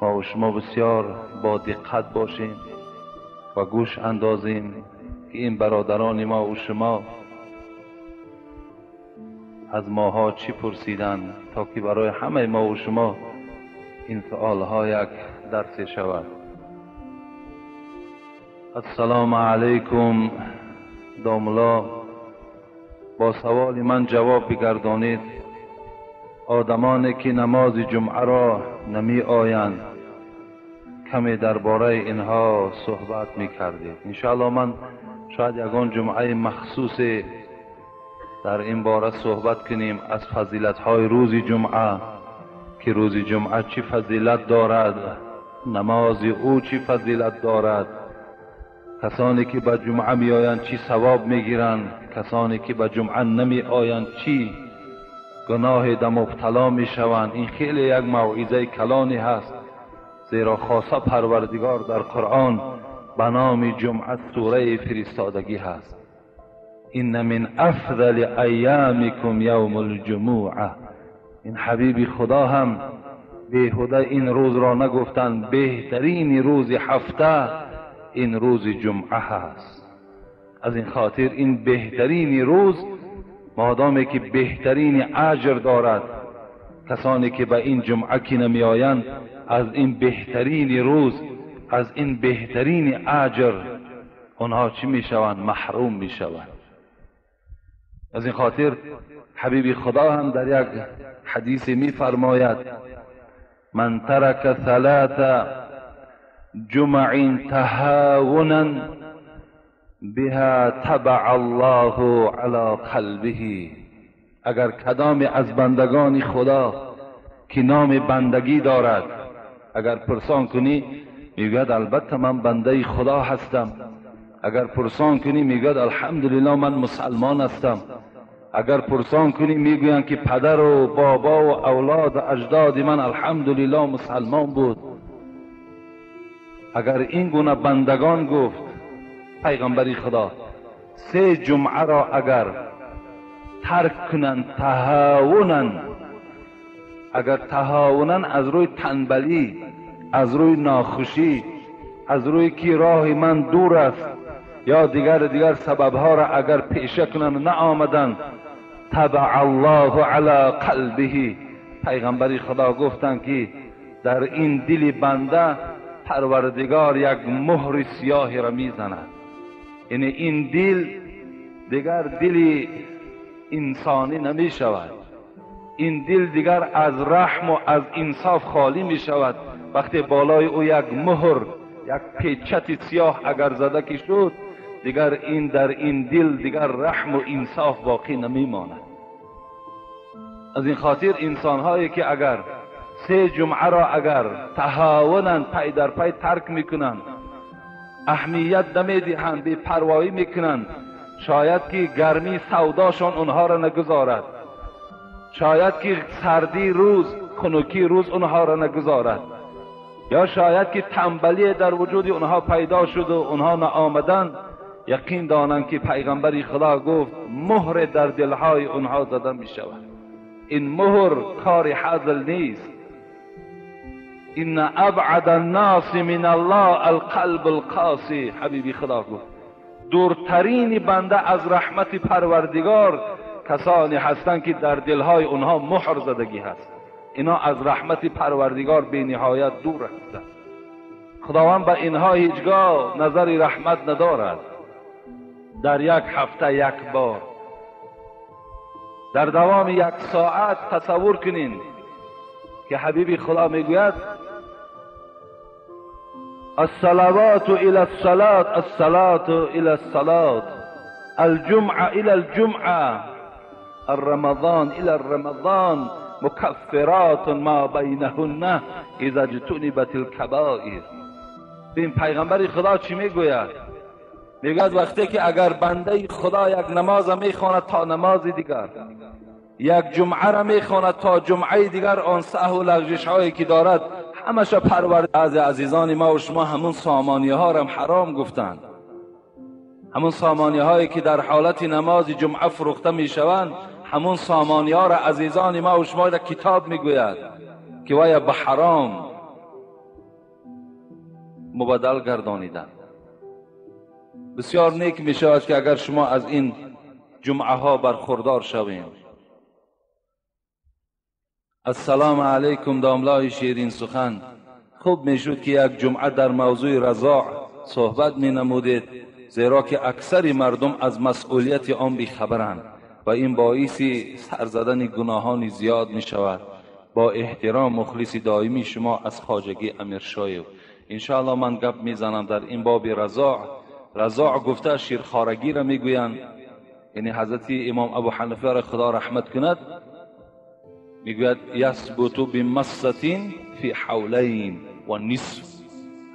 ما و شما بسیار با دقت باشیم و گوش اندازیم که این برادران ما و شما از ماها چی پرسیدند تا که برای همه ما و شما این سوالها یک درس شود. السلام علیکم داملا، با سوال من جواب بگردانید. آدمانی که نماز جمعه را نمی آیند کمی درباره اینها صحبت می کردید. انشاءالله من شاید یگان جمعه مخصوص در این باره صحبت کنیم از فضیلت های روز جمعه، که روز جمعه چی فضیلت دارد، نماز او چی فضیلت دارد، کسانی که به جمعه می آیند چی ثواب می گیرند، کسانی که به جمعه نمی آیند چی گناه در مبتلا می شوند. این خیلی یک موعظه کلانی هست، زیرا خاصه پروردگار در قرآن به نام جمعه سوره فرستادگی هست. این من افضل ایامکم یوم الجمعه. این حبیب خدا هم بیهوده این روز را نگفتند، بهترین روز هفته این روز جمعه هست. از این خاطر این بهترین روز مادامی که بهترین اجر دارد، کسانی که به این جمعه که نمی آیند از این بهترین روز، از این بهترین اجر آنها چی می شوند؟ محروم می شوند. از این خاطر حبیب خدا هم در یک حدیث می فرماید من ترک ثلاث جمع تهاونا بها تبع الله علی قلبه. اگر کدام از بندگان خدا که نام بندگی دارد اگر پرسان کنی میگوید البته من بنده خدا هستم، اگر پرسان کنی میگوید الحمدلله من مسلمان هستم، اگر پرسان کنی میگویند که پدر و بابا و اولاد و اجداد من الحمدلله مسلمان بود. اگر این گونه بندگان گفت پیغمبری خدا سه جمعه را اگر ترک کنند تهاونن، اگر تهاونن از روی تنبلی، از روی ناخوشی، از روی که راه من دور است یا دیگر سببها را اگر پیشه کنند نه آمدن، تبع الله علی قلبه. پیغمبری خدا گفتند که در این دل بنده پروردگار یک مهر سیاهی را میزند. یعنی این دل دیگر دل انسانی نمی شود، این دل دیگر از رحم و از انصاف خالی می شود. وقتی بالای او یک مهر، یک پیچت سیاه اگر زده که شد، دیگر این در این دل دیگر رحم و انصاف باقی نمی ماند. از این خاطر انسانهایی که اگر سه جمعه را اگر تهاونند، پی در پی ترک میکنند، اهمیت نمیدهند، بی پروایی میکنند، شاید که گرمی سوداشان اونها را نگذارد، شاید که سردی روز، خنکی روز اونها را نگذارد، یا شاید که تنبلی در وجود اونها پیدا شد و اونها نآمدند. یقین دانند که پیغمبر خدا گفت مهر در دلهای اونها زده می شود. این مهر کار حزل نیست. ان ابعد الناس من الله القلب القاسی. حبیبی خدا گفت دورترین بنده از رحمت پروردگار کسانی هستند که در دلهای اونها مهر زدگی هست. اینا از رحمت پروردگار بی نهایت دور هستند. خداوند به اینها هیچگاه نظر رحمت ندارد. در یک هفته یک بار، در دوام یک ساعت تصور کنین که حبیبی خدا میگوید الصلوات الى الصلاة، الصلاة الى الصلاة، الجمعه الى الجمعه، الرمضان الى الرمضان، مکفرات ما بینهن اذا اجتنبت الکبائر. این پیغمبر خدا چی میگوید؟ میگوید وقتی که اگر بنده خدا یک نماز میخواند تا نماز دیگر، یک جمعه را میخواند تا جمعه دیگر، آن سهو و لغزش هایی که دارد همش پرورد. از عزیزان ما و شما همون سامانی ها را حرام گفتند، همون سامانی هایی که در حالت نماز جمعه فروخته میشوند، همون سامانی ها را عزیزان ما و شما در کتاب میگوید که ویا به حرام مبدل گردانیدند. بسیار نیک می شود که اگر شما از این جمعه ها برخوردار شویم. السلام علیکم داملای شیرین سخن. خوب میشد که یک جمعه در موضوع رضاع صحبت می نمودید، زیرا که اکثر مردم از مسئولیت آن بیخبرند و این باعث سر زدن گناهان زیاد می شود. با احترام مخلص دائمی شما از خواجگی امیرشایف. انشاءالله من گپ میزنم در این باب رضاع. رضاع گفته شیرخوارگی را میگویند، یعنی حضرت امام ابو حنیفه را خدا رحمت کند میگوید یثبت بمصة فی حولین و نصف.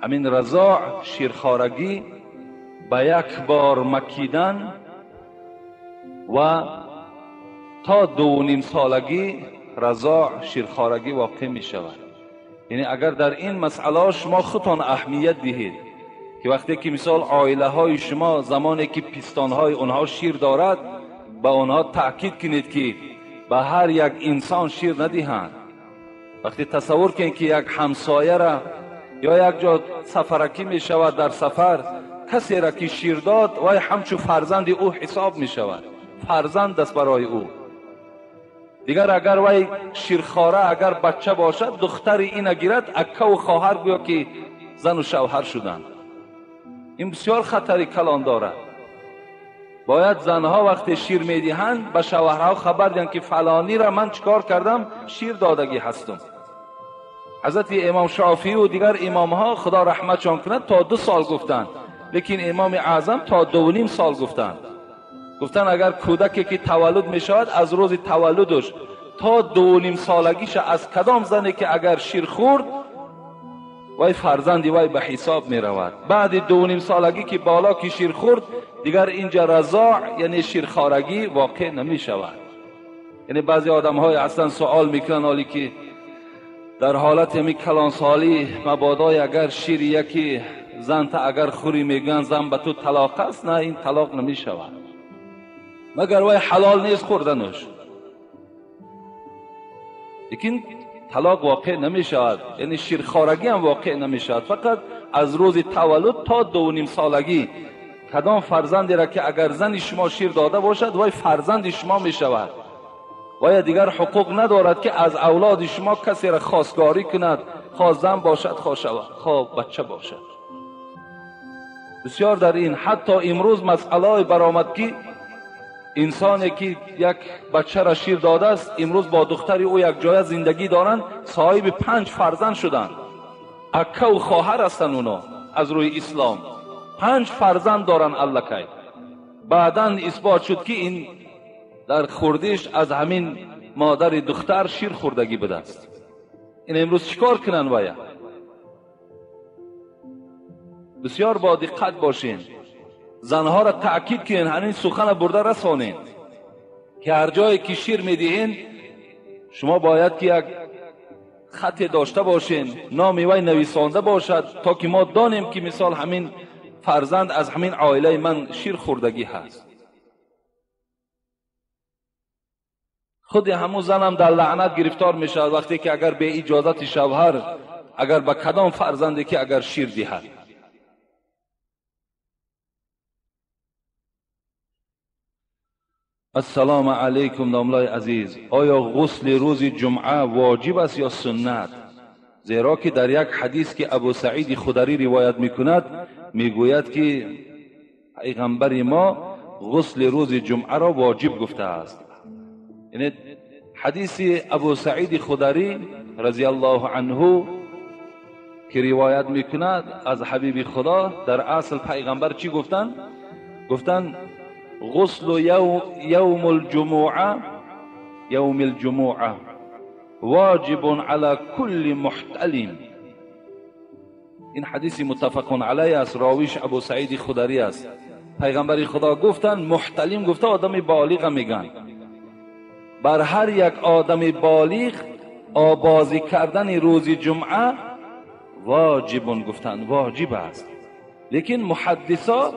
همین رضاع شیرخوارگی به یک بار مکیدن و تا 2.5 سالگی رضاع شیرخوارگی واقع می شود. یعنی اگر در این مسئله شما خودتان اهمیت دهید که وقتی که مثال عائله های شما زمانی که پستان های اونها شیر دارد، به اونها تاکید کنید که به هر یک انسان شیر ندهند. وقتی تصور کنید که یک همسایه را یا یک جا سفرکی می شود، در سفر کسی را که شیر داد وای همچو فرزند او حساب می شود، فرزند است برای او. دیگر اگر وای شیرخواره اگر بچه باشد، دختر این گیرد، اکه و خواهر گویا که زن و شوهر شدند. این بسیار خطری کلان دارد. باید زنها وقتی شیر میدهند به شوهرها خبر دهند که فلانی را من چیکار کردم، شیر دادگی هستم. حضرت امام شافعی و دیگر امامها خدا رحمتشان کند تا 2 سال گفتند، لیکن امام اعظم تا 2.5 سال گفتند. گفتند اگر کودکی که تولد می شود از روز تولدش تا 2.5 سالگیش از کدام زنی که اگر شیر خورد وای فرزندی وای به حساب می رود. بعد 2.5 سالگی که بالا که شیر خورد دیگر اینجا رضاع یعنی شیرخوارگی واقع نمی شود. یعنی بعضی آدم های اصلا سوال میکنن حالی که در حالت می کلانسالی مبادای اگر شیر یکی زن تا اگر خوری میگن زن به تو طلاق است، نه این طلاق نمی شود، مگر وای حلال نیست خوردنش، لیکن طلاق واقع نمی شود، یعنی شیرخوارگی هم واقع نمی شود. فقط از روز تولد تا 2.5 سالگی کدام فرزندی را که اگر زن شما شیر داده باشد وای فرزند شما می شود، وای دیگر حقوق ندارد که از اولاد شما کسی را خواستگاری کند، خواه زن باشد خواه شود خواه بچه باشد. بسیار در این حتی امروز مسئله برآمد که انسانی که یک بچه را شیر داده است امروز با دختر او یک جای زندگی دارند، صاحب 5 فرزند شدند، اکه و خواهر هستند اونا از روی اسلام 5 فرزند دارند الکی. بعدا اثبات شد که این در خوردیش از همین مادر دختر شیر خوردگی بوده است. این امروز چیکار کنن باید؟ بسیار با دقت باشین. زنها را تأکید کنین، همین سخن برده رسانین که هر جایی که شیر میدهین شما باید که یک خط داشته باشین، نام وی نویسانده باشد تا که ما دانیم که مثال همین فرزند از همین عائله من شیر خوردگی هست. خود همون زنم در لعنت گرفتار می شود وقتی که اگر به اجازت شوهر اگر به کدام فرزندی که اگر شیر دهد. السلام علیکم داملای عزیز، آیا غسل روز جمعه واجب است یا سنت؟ زیرا که در یک حدیث که ابو سعید خدری روایت میکند میگوید که پیغمبر ما غسل روز جمعه را واجب گفته است. یعنی حدیث ابو سعید خدری رضی الله عنه که روایت میکند از حبیب خدا، در اصل پیغمبر چی گفتن؟ گفتن غسل یوم الجمعه واجب على كل محتلم. این حدیث متفق علیه است، راویش ابو سعید خدری است. پیغمبر خدا گفتن محتلم گفته آدم بالغ میگن، بر هر یک آدم بالغ آبازی کردن روز جمعه واجب گفتن، واجب است. لیکن محدثا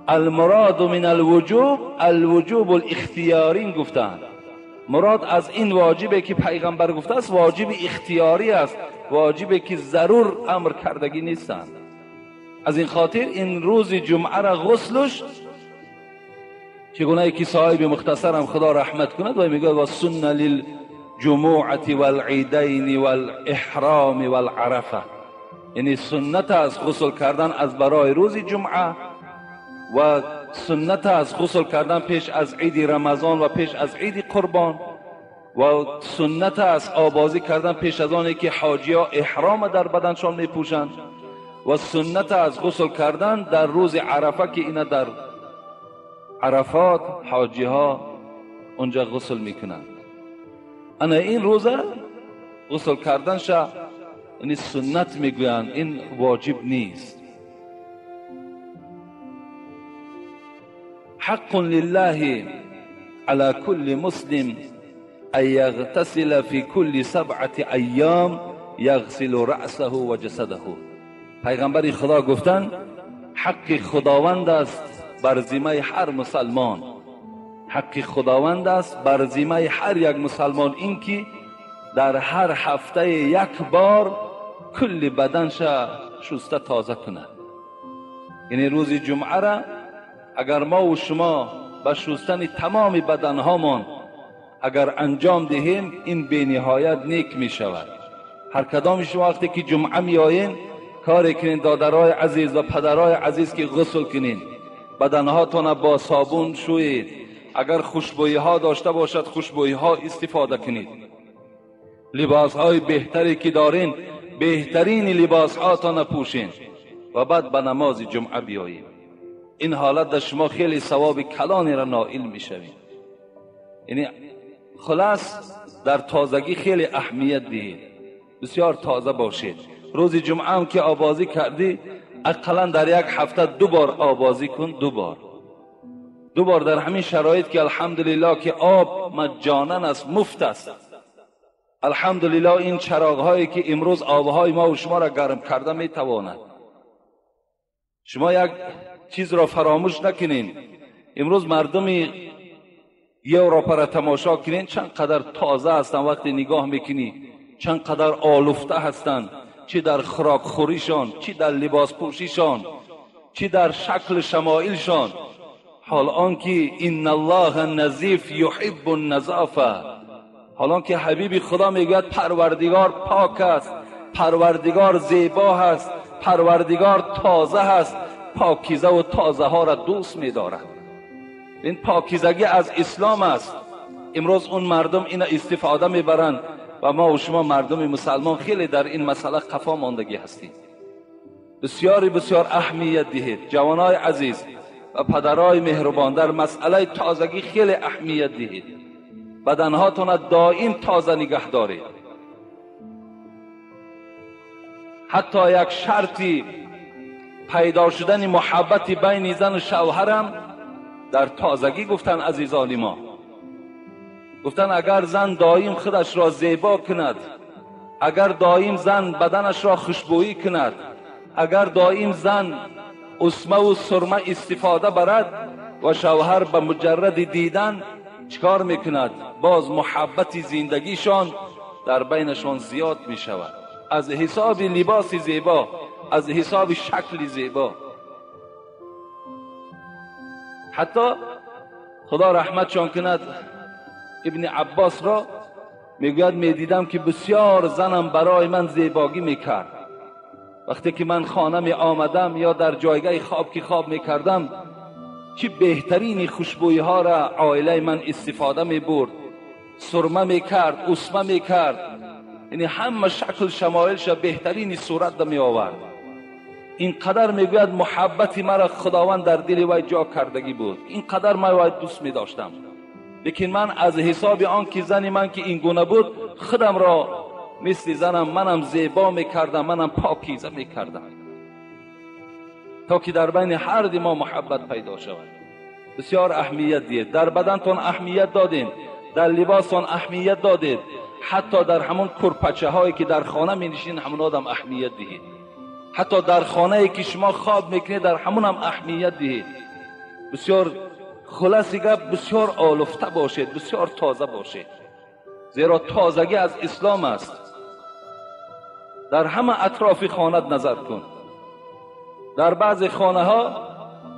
المراد من الوجوب الوجوب الاختیاری گفتند. مراد از این واجبه که پیغمبر گفته است واجب اختیاری است، واجبه که ضرور امر کردگی نیستند. از این خاطر این روز جمعه را غسلش چگونه که صاحب مختصرم خدا رحمت کند و میگه و سنه للجمعة والعیدین والاحرام والعرفه، یعنی سنت از غسل کردن از برای روز جمعه و سنت از غسل کردن پیش از عید رمضان و پیش از عید قربان و سنت از آبازی کردن پیش از آنی که حاجی ها احرام در بدنشان میپوشند و سنت از غسل کردن در روز عرفه که اینا در عرفات حاجی ها اونجا غسل میکنند. انا این روزه غسل کردن شا یعنی سنت میگویند، این واجب نیست. حق لله على كل مسلم أن يغتسل في كل 7 أيام يغسل رأسه وجسده. پیغمبر خدا گفتن حق خداوند است بر ذمه هر مسلمان، حق خداوند است بر ذمه هر یک مسلمان اینکه در هر هفته یک بار کل بدنش شسته تازه کند. یعنی روز جمعه را اگر ما و شما به شستن تمام بدنهامان اگر انجام دهیم این به نهایت نیک می شود. هر کدام شما وقتی که جمعه می آیین کاری کنین دادرای عزیز و پدرای عزیز که غسل کنین، بدنهاتان با صابون شویید، اگر خوشبویی ها داشته باشد خوشبویی ها استفاده کنید، لباس های بهتری که دارین بهترین لباس هاتان پوشین و بعد به نماز جمعه بیایید. این حالت در شما خیلی ثواب کلانی را نائل میشوید. یعنی خلاص در تازگی خیلی اهمیت دهید، بسیار تازه باشید. روز جمعه هم که آبازی کردی اقلا در یک هفته 2 بار آبازی کن، 2 بار در همین شرایط که الحمدلله که آب مجانا است، مفت است. الحمدلله این چراغ هایی که امروز آبهای ما و شما را گرم کرده میتواند. شما یک چیز را فراموش نکنین، امروز مردم یوروپا را تماشا کنین چند قدر تازه هستند، وقتی نگاه میکنی چند قدر آلفته هستند، چی در خوراک خوریشان، چی در لباس پوشیشان، چی در شکل شمایلشان. حال آنکه ان الله نظیف یحب النظافه، حال آنکه حبیب خدا میگوید پروردگار پاک است، پروردگار زیبا هست، پروردگار تازه هست، پاکیزه و تازه ها را دوست می‌دارد. این پاکیزگی از اسلام است. امروز اون مردم این استفاده میبرند و ما و شما مردم مسلمان خیلی در این مسئله قفا ماندگی هستیم. بسیاری بسیار اهمیت دهید جوانای عزیز و پدرای مهربان، در مسئله تازگی خیلی اهمیت دهید. بدنهاتون دائم تازه نگه دارید. Ҳатто як шарти пайдо шудани муҳаббати байни зану шавҳарам дар тозагӣ гуфтан азизони мо. Гуфтан агар зан доим худашро зебо кунад, агар доим зан баданашро хушбӯӣ кунад, агар доим зан усмаву сурма истифода барад ва шавҳар ба муҷарради дидан чикор мекунад, боз муҳаббати зиндагишон дар байнашон зиёд мешавад. Аз ҳисоби либоси зебо, аз ҳисоби шакли зебо. Ҳатто худо раҳматшон кунад ибни Аббосро мегӯяд медидам ки бисёр занам барои ман зебогӣ мекард. Вақте ки ман хона меомадам ё дар ҷойгаҳи хоб ки хоб мекардам, чӣ беҳтарини хушбӯиҳоро оилаи ман истифода мебурд, сурма мекард, усма мекард, яъне ҳама шакл шамоилша беҳтарини сурат меовард. Ин қадар мегӯяд муҳаббати маро Худованд дар дили вай ҷо кардагӣ буд, ин қадар ман вай дӯст медоштам. Лекин ман аз ҳисоби он ки зани ман ки ин гуна буд, худамро мисли занам манам зебо мекардам, манам покиза мекардам, то ки дар байни ҳар ди мо муҳаббат пайдо шавад. Бисёр аҳамият диҳед, дар бадантон аҳамият додем, дар либостон аҳамият додед, ҳатто дар ҳамон курпачаҳое ки дар хона менишинед ҳамон одам аҳамият диҳед, ҳатто дар хонае ки шумо хоб мекунед дар ҳамонам аҳамият диҳед. Бисёр хулоси гап, бисёр олуфта бошед, бисёр тоза бошед, зеро тозагӣ аз ислом аст. Дар ҳама атрофи хонат назар кун. Дар баъзе хонаҳо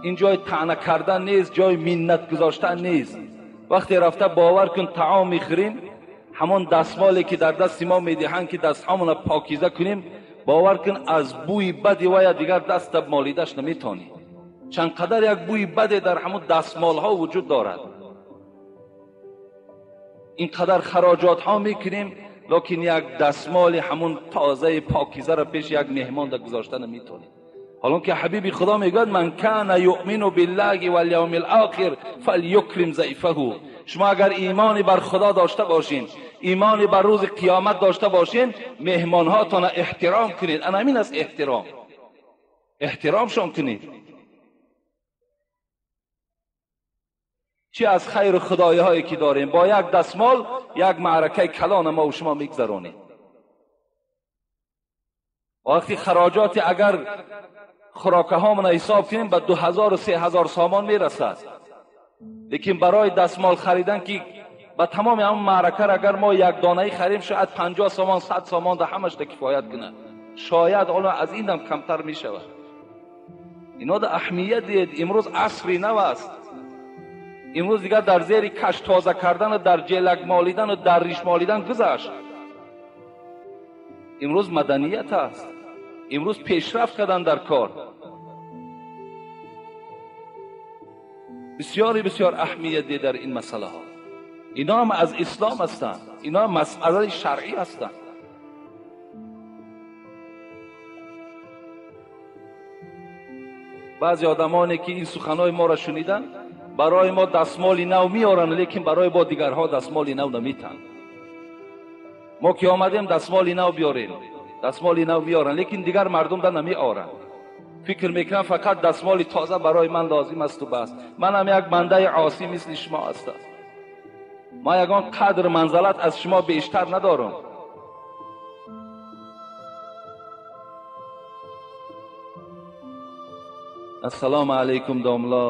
ин ҷои таъна кардан нест, ҷои миннат гузоштан нест. Вақте рафта бовар кун таом мехӯрем, ҳамон дастмоле ки дар дасти мо медиҳанд ки дастҳамонро покиза кунем, бовар кун аз бӯи бади вая дигар даста молидаш наметонӣ. Чанд қадар як бӯи баде дар ҳамон дастмолҳо вуҷуд дорад. Ин қадар хароҷотҳо мекунем, лекин як дастмоли ҳамон тозаи покизаро пеши як меҳмон да гузошта наметонем. ҳолон ки ҳабиби Худо мегӯяд ман кана юъмину биллаҳи валявми лохир фалюкрим зайфаҳу. Шумо агар имони бар Худо дошта бошин, имони бар рӯзи қиёмат дошта бошин, меҳмонҳотонро эҳтиром кунед. Ана ҳамин аст эҳтиром. Эҳтиромшон кунед. Чӣ аз хайру худоиҳое ки дорем, бо як дастмол як маъракаи калона мо шумо мегзаронем. Вақти хароҷоти агар хӯрокаҳомона ҳисоб кунем ба 2000-3000 сомон мерасад. Лекин барои дастмол харидан ки ба тамоми ҳамон маъракаро агар мо як донаӣ харем, шояд 50 сомон, 100 сомон да ҳамаш да кифоят кунад. Шояд ҳоло аз инам камтар мешавад. Ино да аҳамият диҳед. Имрӯз асри нав аст. Имрӯз дигар дар зери каш тоза кардану дар ҷелак молидану дар риш молидан гузашт. Имрӯз маданият аст. Имрӯз пешрафт кардан дар кор. Бисёре бисёр аҳамият диҳед дар ин масъалаҳо. Ино ҳам аз ислом ҳастанд, ино ҳам масъалаи шаръӣ ҳастанд. Баъзе одамоне ки ин суханҳои моро шуниданд, барои мо дастмоли нав меоранд, лекин барои бо дигарҳо дастмоли нав наметанд. Мо ки омадем дастмоли нав биёрем, дастмоли нав меоранд, лекин дигар мардум да намеоранд. Фикр мекунам фақат дастмоли тоза барои ман лозим асту бас. Манам як бандаи осӣ мисли шумо ҳастам. Ман ягон қадр манзалат аз шумо бештар надорам. Ассалому алайкум домла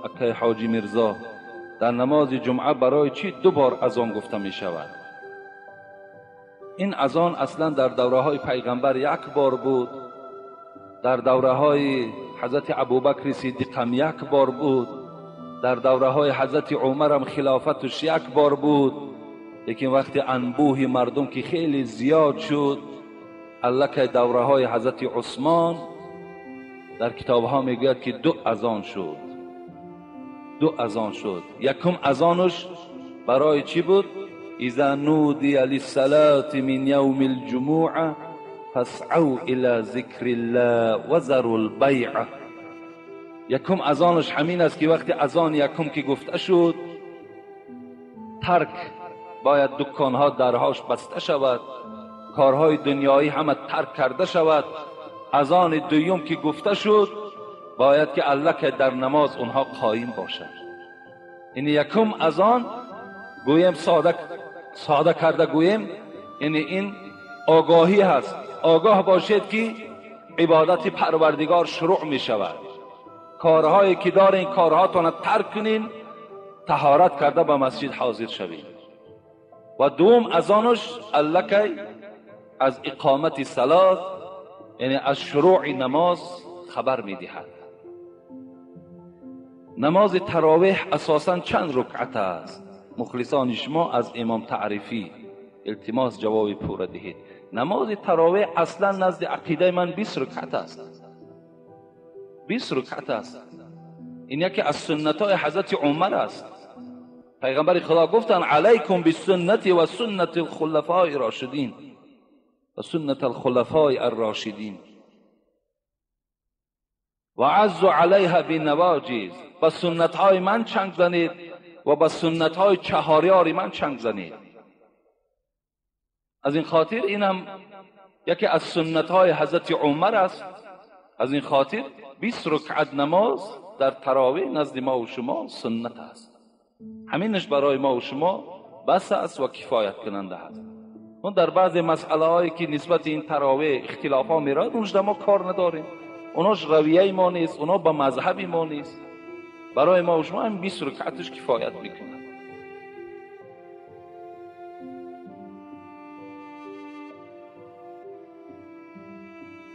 акай ҳоҷи Мирзо. Дар намози ҷумъа барои чӣ ду бор азон гуфта мешавад? Ин азон аслан дар давраҳои пайғамбар як бор буд, дар давраҳои ҳазрати Абубакри Сиддиқам як бор буд, дар давраҳои ҳазрати Умарам хилофаташ як бор буд. Лекин вақти анбӯҳи мардум ки хеле зиёд шуд, аллакай давраҳои ҳазрати Усмон дар китобҳо мегӯяд ки ду азон шуд. Ду азон шуд. Якум азонаш барои чӣ буд? Иза нудия лиссалати мин явми лҷумуа фасъав ила зикрилла ва зару лбайъа. Якум азонаш ҳамин аст ки вақти азон якум ки гуфта шуд, тарк бояд дуконҳо дарҳош баста шавад, کارهای دنیایی همه ترک کرده شود. اذان دوم که گفته شد باید که الله که در نماز اونها قایم باشد. این یکم اذان گویم ساده کرده گویم، یعنی این آگاهی هست. آگاه باشید که عبادت پروردگار شروع می شود. کارهایی که دارین کارهاتون ترک کنین، طهارت کرده به مسجد حاضر شوید. و دوم اذانش الله که از اقامت صلات، یعنی از شروع نماز خبر می دهد. نماز تراویح اساساً چند رکعت است؟ مخلصان شما از امام تعریفی التماس جواب پوره دهید. نماز تراویح اصلا نزد عقیده من 20 رکعت است. 20 رکعت است. این یکی از سنت های حضرت عمر است. پیغمبر خدا گفتن علیکم بالسنت و سنت الخلفاء الراشدین و سنت الخلفاء الراشدین و عضوا علیها بالنواجذ. با سنت های من چنگ زنید و با سنت های چهاریار من چنگ زنید. از این خاطر اینم یکی از سنت های حضرت عمر است. از این خاطر 20 رکعت نماز در تراویح نزد ما و شما سنت است. همینش برای ما و شما بس است و کفایت کننده است. اون در بعض مسئله هایی که نسبت این تراویح اختلاف ها میراد، اونش در ما کار نداریم، اوناش رویه ما نیست، اونا با مذهب ما نیست. برای ما و شما هم 20 رکعتش کفایت میکنه.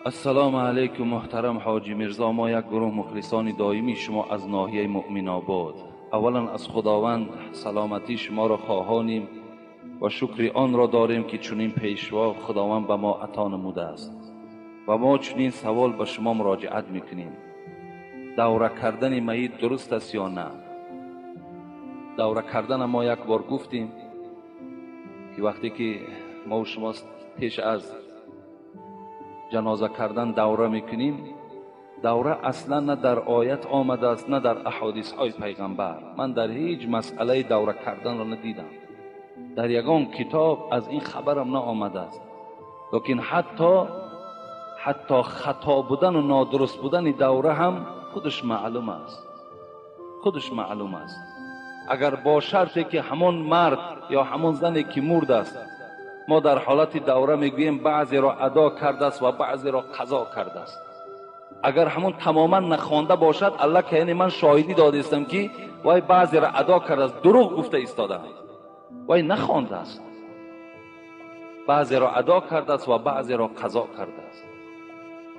السلام علیکم محترم حاجی میرزا، ما یک گروه مخلصان دائمی شما از ناحیه مؤمن آباد. اولا از خداوند سلامتی شما را خواهانیم و شکر آن را داریم که چنین پیشوا خداوند به ما عطا نموده است و ما چنین سوال به شما مراجعت میکنیم: دوره کردن میت درست است یا نه؟ دوره کردن ما یک بار گفتیم که وقتی که ما و شما پیش از جنازه کردن دوره میکنیم، دوره اصلا نه در آیت آمده است نه در احادیث های پیغمبر. من در هیچ مسئله دوره کردن را ندیدم، در یگان کتاب از این خبرم نه آمده است. لیکن حتی خطا بودن و نادرست بودن دوره هم خودش معلوم است، خودش معلوم است. اگر با شرطی که همون مرد یا همون زنی که مرد است، ما در حالت دوره میگوییم بعضی را ادا کرده است و بعضی را قضا کرده است. اگر همون تماما نخوانده باشد، الله که یعنی من شاهدی داده استم که وای بعضی را ادا کرده است، دروغ گفته ایستاده، وای نخوانده است، بعضی را ادا کرده است و بعضی را قضا کرده است.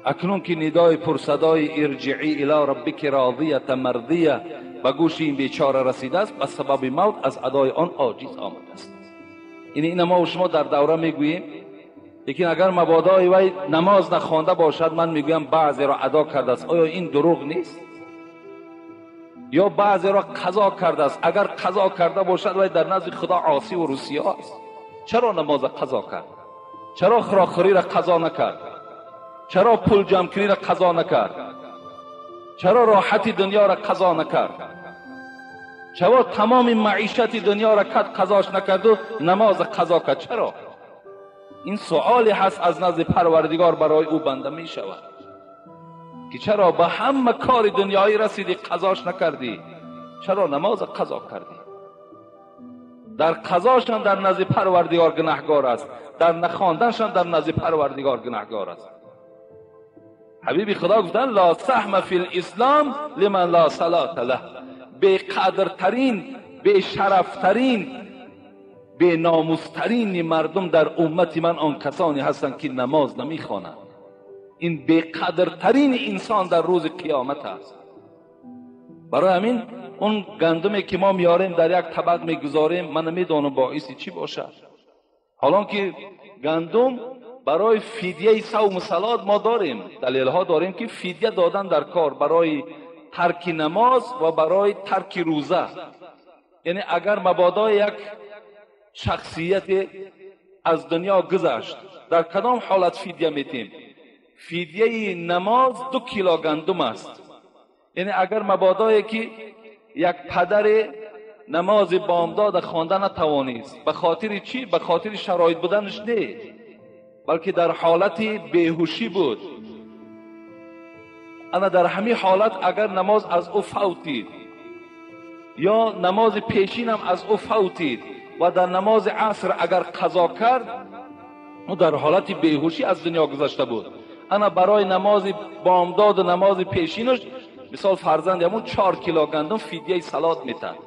اکنون که ندای پرصدای ارجعی الی ربک راضیه مرضیه به گوش این بیچاره رسیده است، به سبب موت از ادای آن عاجز آمده است. این ما و شما در دوره میگوییم. لیکن اگر مبادای وی نماز نخوانده باشد، من میگویم بعضی را ادا کرده است. آیا این دروغ نیست؟ یا بعضی را قضا کرده است. اگر قضا کرده باشد وی در نزد خدا عاصی و رسیا است. چرا نماز قضا کرد؟ چرا خراخری را قضا نکرد؟ چرا پول جمع کنی را قضا نکرد؟ چرا راحت دنیا را قضا نکرد؟ چرا تمام معیشت دنیا را کد قضاش نکرد و نماز قضا کرد؟ چرا؟ این سوالی هست از نزد پروردگار برای او بنده می شود که چرا به همه کار دنیایی رسیدی قضاش نکردی، چرا نماز قضا کردی؟ در قضاشان در نزد پروردگار گناهگار است، در نخواندنشان در نزد پروردگار گناهگار است. حبیبی خدا گفتن لا سهم فی الاسلام لمن لا صلاة له. بی قدرترین، بی شرفترین، بی ناموسترین مردم در امت من آن کسانی هستند که نماز نمیخوانند. این بی قدرترین انسان در روز قیامت است. برای همین اون گندمی که ما میاریم در یک طبق میگذاریم، من نمیدانم باعث چی باشد. حالا که گندم برای فدیه صوم و صلات ما داریم، دلیل ها داریم که فدیه دادن در کار برای ترک نماز و برای ترک روزه. یعنی اگر مبادا یک شخصیت از دنیا گذشت، در کدام حالت فدیه میتیم؟ فدیه نماز 2 کیلو گندم است. یعنی اگر مبادایی که یک پدر نماز بامداد خوانده نتوانست، به خاطر چی؟ به خاطر شرایط بودنش نه، балки дар ҳолати беҳушӣ буд. Ана дар ҳамин ҳолат агар намоз аз ӯ фавтид ё намози пешинам аз ӯ фавтид ва дар намози аср агар қазо кард, ӯ дар ҳолати беҳушӣ аз дунё гузашта буд. Ана барои намози бомдоду намози пешинаш мисол фарзанди ҳамун 4 кило гандум фидияи салот метад.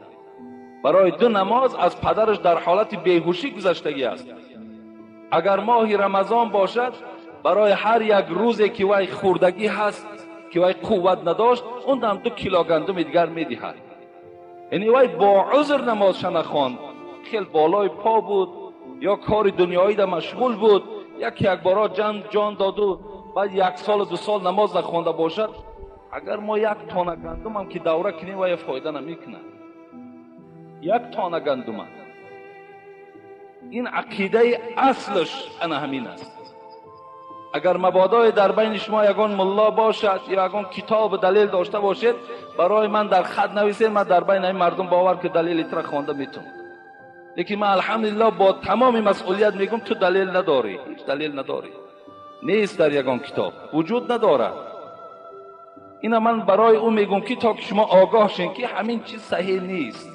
Барои 2 намоз аз падараш дар ҳолати беҳушӣ гузаштагӣ аст. Агар моҳи Рамазон бошад, барои ҳар як рӯзе ки вай хӯрдагӣ ҳаст, ки вай қувват надошт, он дам 2 кило гандуми дигар медиҳад. Яъне вай бо узр намозша нахонд, хел болои по буд ё кори дунёида машғул буд, яке якбора ҷон доду баъд 1 солу 2 сол намоз нахонда бошад, агар мо 1 тона гандумам ки давра кунем, вай фоида намекунад. 1 тона гандума. Ин ақидаи аслаш ана ҳамин аст. Агар мабодое дар байни шумо ягон мулло бошад ё ягон китобу далел дошта бошед, барои ман дар хат нависед, ман дар байни ҳамин мардум бовар ки далели тура хонда метавонам. Лекин ман алҳамдулиллоҳ бо тамоми масъулият мегӯям, ту далел надорӣ, ҳеҷ далел надорӣ, нест дар ягон китоб, вуҷуд надорад. Ина ман барои ӯ мегӯям ки то ки шумо огоҳ шен ки ҳамин чиз саҳеҳ нест.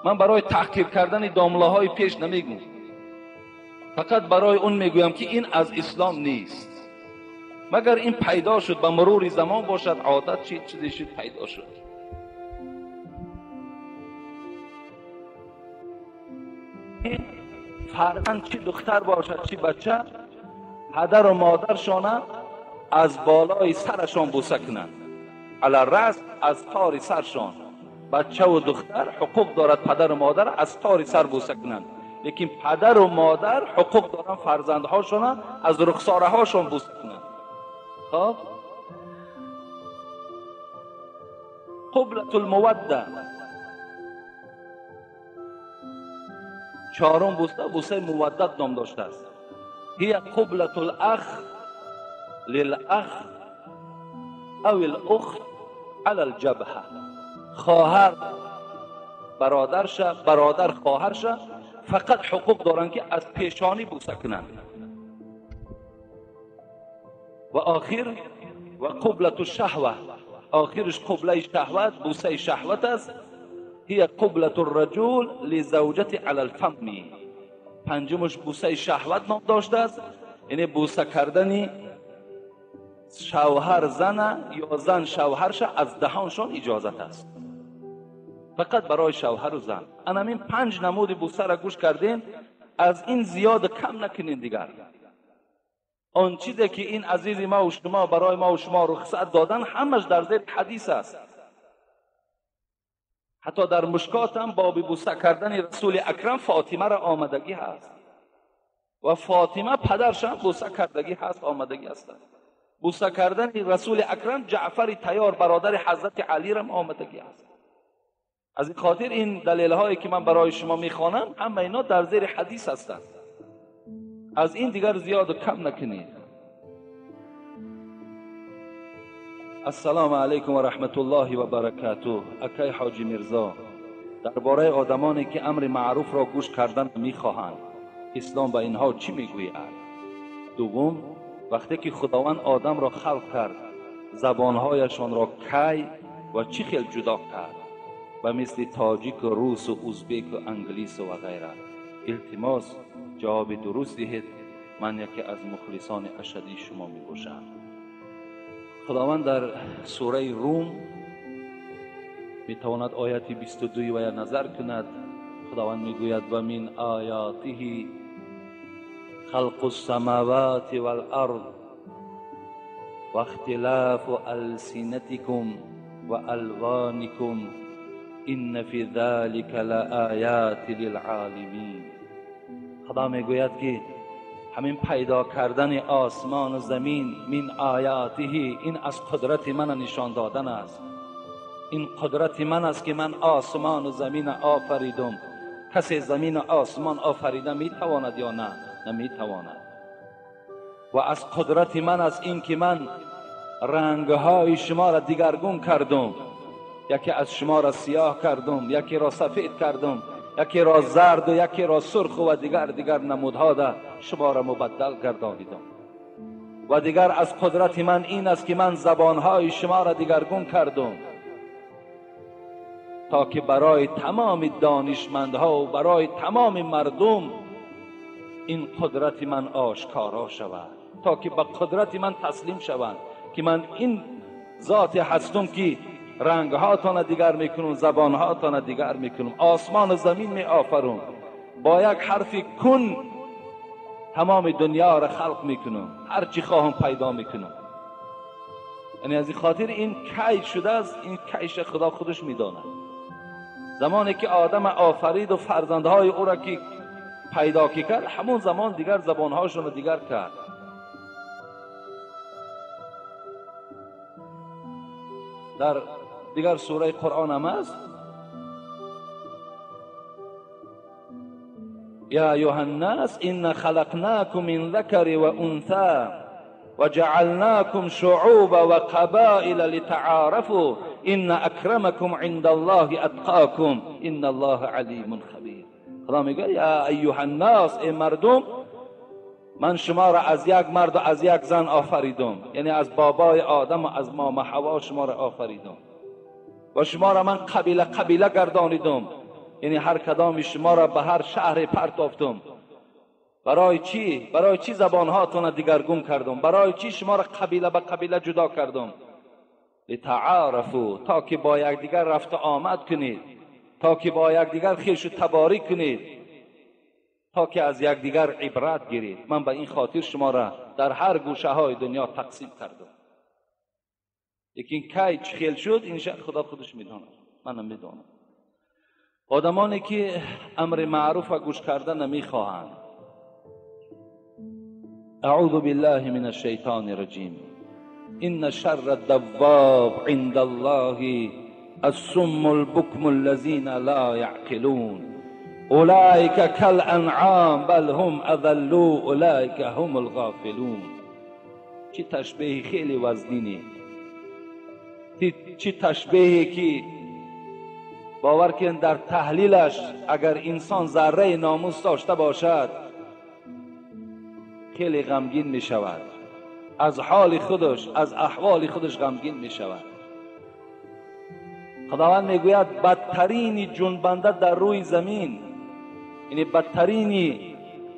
Ман барои таҳқир кардани домлаҳои пеш намегӯям, фақат барои он мегӯям ки ин аз ислом нест. Магар ин пайдо шуд ба мурури замон бошад, одат шид, чизе шуд, пайдо шуд. Фарзанд чи духтар бошад, чи бача, падару модаршона аз болои сарашон бӯса кунанд, ала раъс аз тори саршон. Бачаву духтар ҳуқуқ дорад падару модар аз тори сар бӯса кунанд, лекин падару модар ҳуқуқ доранд фарзандҳошона аз рухсораҳошон бӯса кунанд. Хоб, қублатул мувадда, 4 бӯса, бӯсаи муваддат ном доштааст. Ҳия қублатул ах лил ах ав ил ухт ала алҷабҳа. Хоҳар бародарша, бародар хоҳарша фақат ҳуқуқ доранд ки аз пешонӣ бӯса кунанд. Ва охир ва қублату шаҳва, охираш қублаи шаҳват, бӯсаи шаҳват аст. Ҳия қублату раҷул лизавҷати ала алфамми. 5-маш бӯсаи шаҳват ном доштааст, яъне бӯса кардани шавҳар зана ё зан шавҳарша аз даҳоншон иҷозат аст, фақат барои шавҳару зан. Анамин 5 намуди бӯсара гӯш кардем, аз ин зиёд кам накунем дигар. Он чизе ки ин азизи ма ва шумо барои ма ва шумо рухсат додан, ҳамаш дар зери ҳадис аст. Ҳатто дар Мушкот ҳам боби бӯса кардани расули акрам Фотимаро омадагӣ ҳаст ва Фотима падаршам бӯса кардагӣ ҳаст, омадагӣ ҳастанд. Бӯса кардани расули акрам Ҷаъфари Тайёр бародари ҳазрати Алирам омадагӣ ҳаст. Аз ин хотир ин далелҳое ки ман барои шумо мехонам, ҳама ино дар зери ҳадис ҳастанд. Аз ин дигар зиёду кам накунед. Ассалому алайкум ва раҳматуллоҳи ва баракатуҳ. Акай Ҳоҷи Мирзо, дар бораи одамоне ки амри маъруфро гӯш кардан мехоҳанд, ислом ба инҳо чӣ мегӯяд? Дуввум, вақте ки Худованд одамро халқ кард, забонҳояшонро кай ва чӣ хел ҷудо кард? Ба мисли тоҷику русу узбеку англису ва ғайра. Илтимос, ҷавоби дуруст диҳед. Ман яке аз мухлисони ашадии шумо мебошам. Худованд дар сураи Рум метавонад ояти 22 вая назар кунад. Худованд мегӯяд: ва мин оятиҳи халқу ссамавати вал ард ва ихтилафу алсинатикум ва алвоникум инна фи залика лаояти лилъолимин. Худо мегӯяд ки ҳамин пайдо кардани осмону замин мин оятиҳи, ин аз қудрати мана нишон додан аст. Ин қудрати ман аст ки ман осмону замина офаридум. Касе замину осмон офарида метавонад ё на? Наметавонад. Ва аз қудрати ман аст ин ки ман рангҳои шуморо дигаргун кардум. Яке аз шуморо сиёҳ кардум, якеро сафед кардум, یکی را زرد و یکی را سرخ و دیگر نمودها ده شما را مبدل گردانیدم. و دیگر از قدرت من این است که من زبانهای شما را دیگرگون کردم تا که برای تمام دانشمندها و برای تمام مردم این قدرت من آشکارا شود، تا که به قدرت من تسلیم شوند که من این ذات هستم که رنگهاتان دیگر میکنم، زبانهاتان دیگر میکنم، آسمان و زمین می آفرم، با یک حرف کن تمام دنیا را خلق میکنم، هر چی خواهم پیدا میکنم. یعنی از این خاطر این کی شده است، این کیش خدا خودش میداند. زمانی که آدم آفرید و فرزندهای او را که پیدا کرد، همون زمان دیگر زبانهاشون را دیگر کرد. در دیگر سوره قرآن هم است، یا ایها الناس إن خلقناکم من ذکر و انثی وجعلناکم شعوبا وقبائل لتعارفوا إن اکرمکم عند الله اتقاکم إن الله علیم خبیر. خدا میگه یا ایها الناس، ای مردم، من شما را از یک مرد و از یک زن آفریدم، یعنی از بابای آدم و از ماما حوا شما را آفریدم و شما را من قبیله قبیله گردانیدم، یعنی هر کدام شما را به هر شهر پرتافتم. برای چی؟ برای چی زبانهاتون را دیگرگون کردم؟ برای چی شما را قبیله به قبیله جدا کردم؟ لتعارفوا، تا که با یکدیگر رفت آمد کنید، تا که با یکدیگر خویش و تباری کنید، تا که از یکدیگر عبرت گیرید. من به این خاطر شما را در هر گوشه های دنیا تقسیم کردم. لیکن کی چه خیل شد این خدا خودش میداند، منم میدانم. آدمانی که امر معروف و گوش کردن نمیخواهند. اعوذ بالله من الشیطان الرجیم. ان شر الدواب عند الله الصم البکم الذین لا یعقلون اولئک کالانعام بل هم اضل اولئک هم الغافلون. چه تشبیه خیلی وزنینی، چه تشبیهی که باور کن در تحلیلش اگر انسان ذره ناموس داشته باشد خیلی غمگین می شود، از حال خودش، از احوال خودش غمگین می شود. خداوند میگوید بدترین جنبنده در روی زمین، یعنی بدترین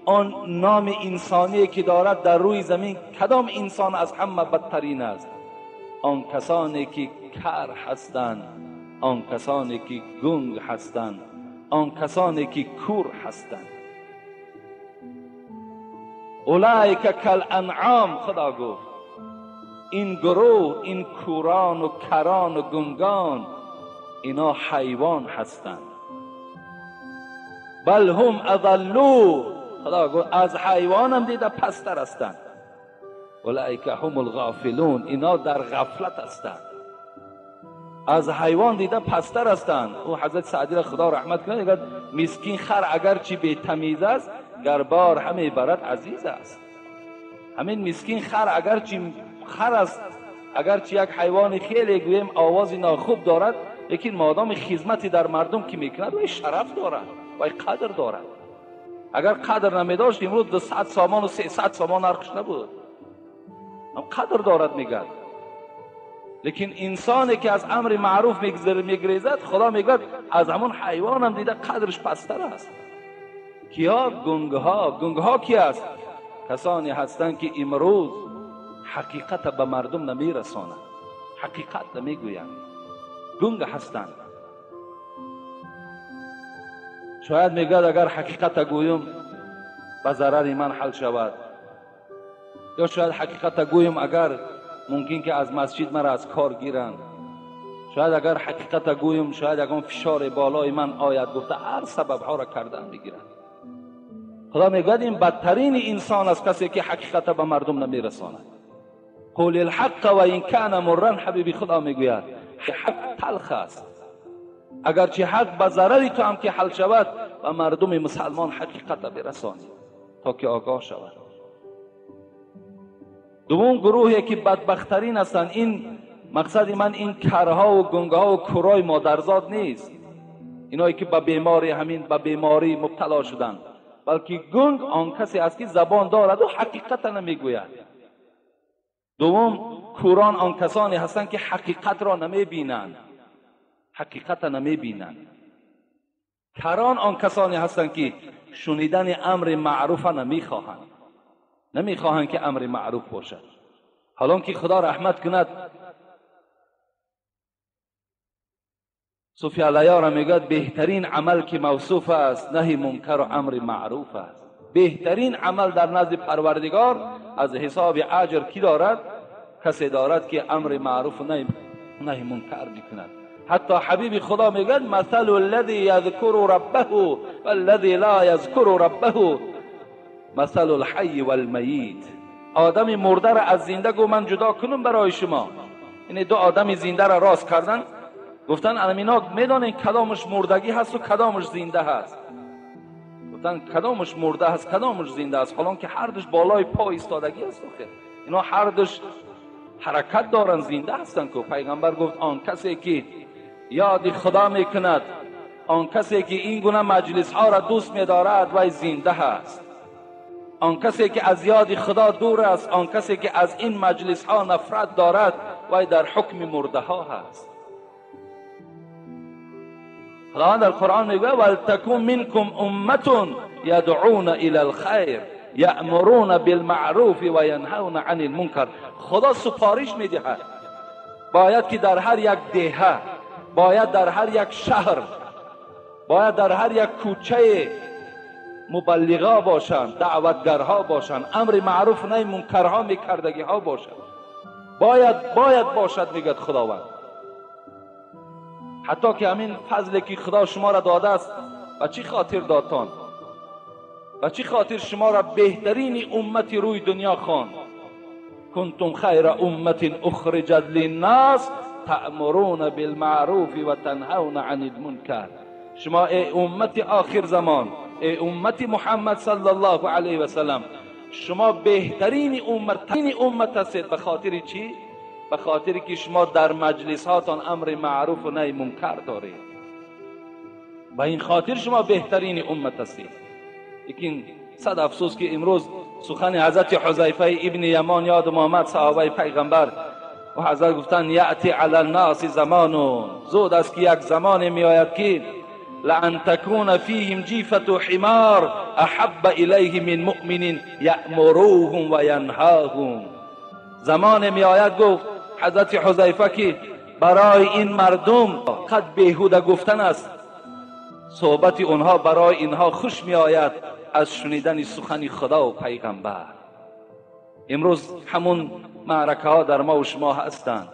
آن نام انسانی که دارد در روی زمین، کدام انسان از همه بدترین است؟ آن کسانی که کر هستند، آن کسانی که گنگ هستند، آن کسانی که کور هستند. اولئک کالانعام، خدا گفت این گروه، این کوران و کران و گنگان، اینا حیوان هستند. بل هم اضلوا، خدا گفت از حیوان هم دیده پستر هستند. اولئک هم الغافلون، اینا در غفلت هستند، از حیوان دیده پستر هستند. او حضرت سعدی را خدا رحمت کنه، میگه مسکین خر اگرچه بی تمیز است، گر بار همه برد عزیز است. همین مسکین خر اگرچه خر است، اگرچه یک حیوان خیلی گویم آواز ناخوب دارد، لیکن مادام خدمتی در مردم که میکند وی شرف دارد، وی قدر دارد. اگر قدر نمیداشت امروز 200 سامان و 300 سامان نرخش نبود، قدر دارد میگه. لیکن انسانی که از امر معروف میگریزد، خدا میگوید از همون حیوان هم دیده قدرش پستر است. کیا؟ گنگها. گنگها کی است؟ کسانی هستند که امروز حقیقت به مردم نمیرسانند، حقیقت نمیگویند، گنگ هستند. شاید میگوید اگر حقیقت گویم به ضرر من حل شود، یا شاید حقیقت گویم اگر ممکن که از مسجد مرا از کار گیرند، شاید اگر حقیقت گویم شاید اگر فشار بالای من آید. گفته هر سبب ها را کردن میگیرند. خدا میگوید این بدترین انسان است کسی که حقیقت به مردم نمیرساند. قول الحق و این کان مرا، حبیبی خدا میگوید حق تلخ است، اگرچه حق به ضرر تو هم که حل شود و مردم مسلمان حقیقت برسانی تا که آگاه شود. دوم گروهی که بدبخترین هستند، این مقصد من این کرها و گنگها و کورای مادرزاد نیست، اینایی که به بیماری همین به بیماری مبتلا شدند، بلکه گنگ آن کسی است که زبان دارد و حقیقت نمیگوید. دوم، کوران آن کسانی هستند که حقیقت را نمیبینند، حقیقت نمیبینند. کران آن کسانی هستند که شنیدن امر معروف نمیخواهند، نمیخواهند که امر معروف باشد. حالان که خدا رحمت کند صوفی علیه را میگوید بهترین عمل که موصوف است نهی منکر و امر معروف است. بهترین عمل در نزد پروردگار از حساب اجر کی دارد؟ کسی دارد که امر معروف و نهی منکر میکند. حتی حبیب خدا میگوید مثل الذی یذکر ربه والذی لا یذکر ربه مثل الحی والمیت. آدم مرده را از زنده گو من جدا کنم برای شما. یعنی دو آدم زنده را راست کردن، گفتن المینا میدانین کدامش مردگی هست و کدامش زنده هست. گفتن کدامش مرده هست کدامش زنده است، حالان که هر دوش بالای پا ایستادگی است. آخر اینا هر دوش حرکت دارن، زنده هستن. که پیغمبر گفت آن کسی که یاد خدا میکند، آن کسی که این گونه مجلس ها را دوست میدارد وی زنده هست. آن کسی که از یاد خدا دور است، آن کسی که از این مجلس ها نفرت دارد وی در حکم مرده ها هست. خداوند در قرآن میگوید ولتکن منکم امة یدعون الی الخیر یأمرون بالمعروف و ینهون عن المنکر. خدا سپارش میدهد باید که در هر یک دهه، باید در هر یک شهر، باید در هر یک کوچه مبلغا باشند، دعوتگرها باشند، امر معروف نهی منکرها میکردگی ها باشند. باید باشد میگوید خداوند. حتی که همین فضلی که خدا شما را داده است و چی خاطر دادتان، و چی خاطر شما را بهترین امت روی دنیا خواند. کنتم خیر امت اخرجت للناس تأمرون بالمعروف و تنهون عن المنکر. شما ای امت آخر زمان، ای امت محمد صلی الله علیه و سلم، شما بهترین امت هستید. به خاطر چی؟ به خاطر که شما در مجلس هاتان امر معروف و نهی منکر دارید. به این خاطر شما بهترین امت هستید. لیکن صد افسوس که امروز سخن حضرت حذیفه ابن یمان یادم آمد، صحابه پیغمبر، و حضرت گفتن یأتی علی الناس زمان، زود است که یک زمان می آید که لأن تکون فیهم جیفة حمار احب الیه من مؤمن یأمروهم و ینهاهم. زمان می آید، گفت حضرت حذیفه، که برای این مردم قد بیهوده گفتن است، صحبت اونها برای اینها خوش می آید از شنیدن سخن خدا و پیغمبر. امروز همون معرکه ها در ما و شما هستند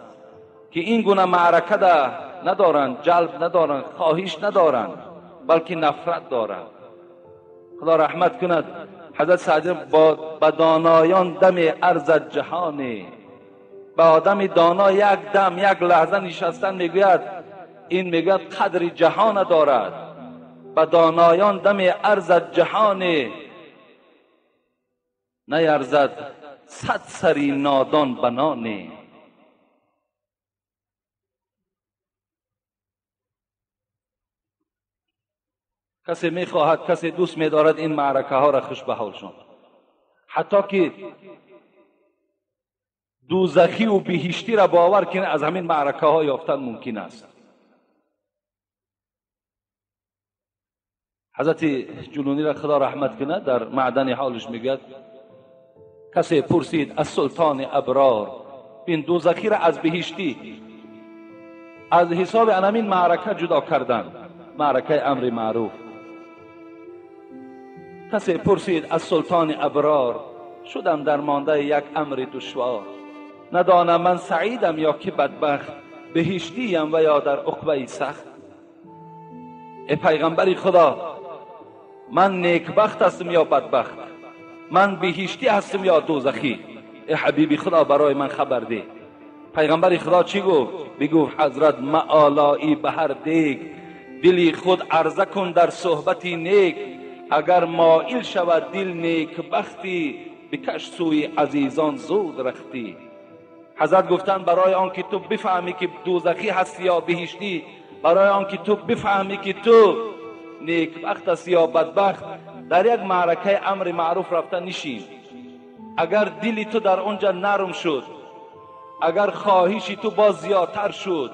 که این گونه معرکه ده ندارند، جلب ندارند، خواهش ندارند، بلکه نفرت دارند. خدا رحمت کند حضرت سعدی با دانایان دم ارزد جهانه. به آدم دانا یک دم یک لحظه نشستن میگوید، این میگوید قدر جهان دارد. به دانایان دم ارزد جهانه، نیرزد صد سری نادان بنانه. کسی میخواهد، کسی دوست میدارد این معرکه ها را خوش به حالشان، حتی که دوزخی و بهشتی را باور کنه از همین معرکه ها یافتن ممکن است. حضرت جلونی را خدا رحمت کنه در معدن حالش میگوید کسی پرسید از سلطان ابرار، این دوزخی را از بهشتی از حساب همین معرکه جدا کردن، معرکه امر معروف. کسی پرسید از سلطان ابرار، شدم در مانده یک امر دشوار، ندانم من سعیدم یا که بدبخت، بهشتیم و یا در عقبه سخت. ای پیغمبر خدا، من نیکبخت هستم یا بدبخت، من بهشتی هستم یا دوزخی؟ ای حبیبی خدا برای من خبر ده. پیغمبر خدا چی گفت؟ بگفت حضرت معالایی به هر دیگ، دلی خود عرضه کن در صحبتی نیک، اگر مائل شود دل نیکبختی، بکش سوی عزیزان زود رختی. حضرت گفتن برای آن که تو بفهمی که دوزخی هستی یا بهشتی، برای آنکه تو بفهمی که تو نیکبخت است یا بدبخت، در یک معرکه امر معروف رفته نشین. اگر دلی تو در اونجا نرم شد، اگر خواهشی تو باز زیادتر شد،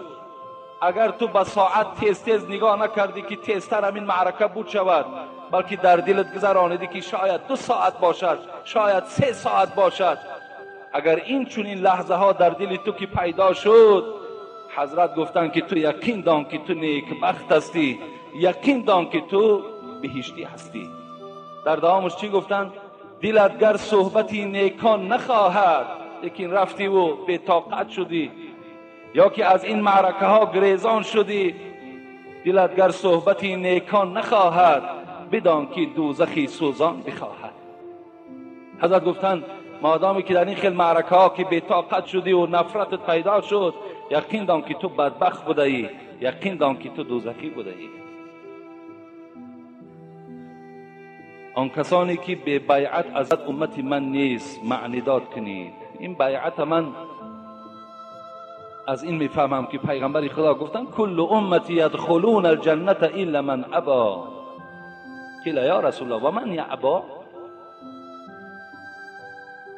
اگر تو به ساعت تیز تیز نگاه نکردی که تیزتر همین معرکه بود شود، بلکه در دلت گذرانیدی که شاید 2 ساعت باشد، شاید 3 ساعت باشد، اگر این چنین لحظه ها در دل تو که پیدا شد، حضرت گفتند که تو یقین دان که تو نیکبخت هستی، یقین دان که تو بهشتی هستی. در دوامش چی گفتند؟ دلت گر صحبتی نیکان نخواهد، لیکن رفتی و بی طاقت شدی، یا که از این معرکه ها گریزان شدی، دلت گر صحبتی نیکان نخواهد، بدان که دوزخی سوزان بخواهد. حضرت گفتند مادامی که در این خیل معرکه ها که بی طاقت شدی و نفرتت پیدا شد، یقین دان که تو بدبخت بوده ای، یقین دان که تو دوزخی بوده ای. آن کسانی که به بیعت از امت من نیست، معنی داد کنید. این بیعت من از این میفهمم که پیغمبر خدا گفتن کل امتی یدخلون الجنة الا من ابا. قیل یا رسول الله و من یعبا؟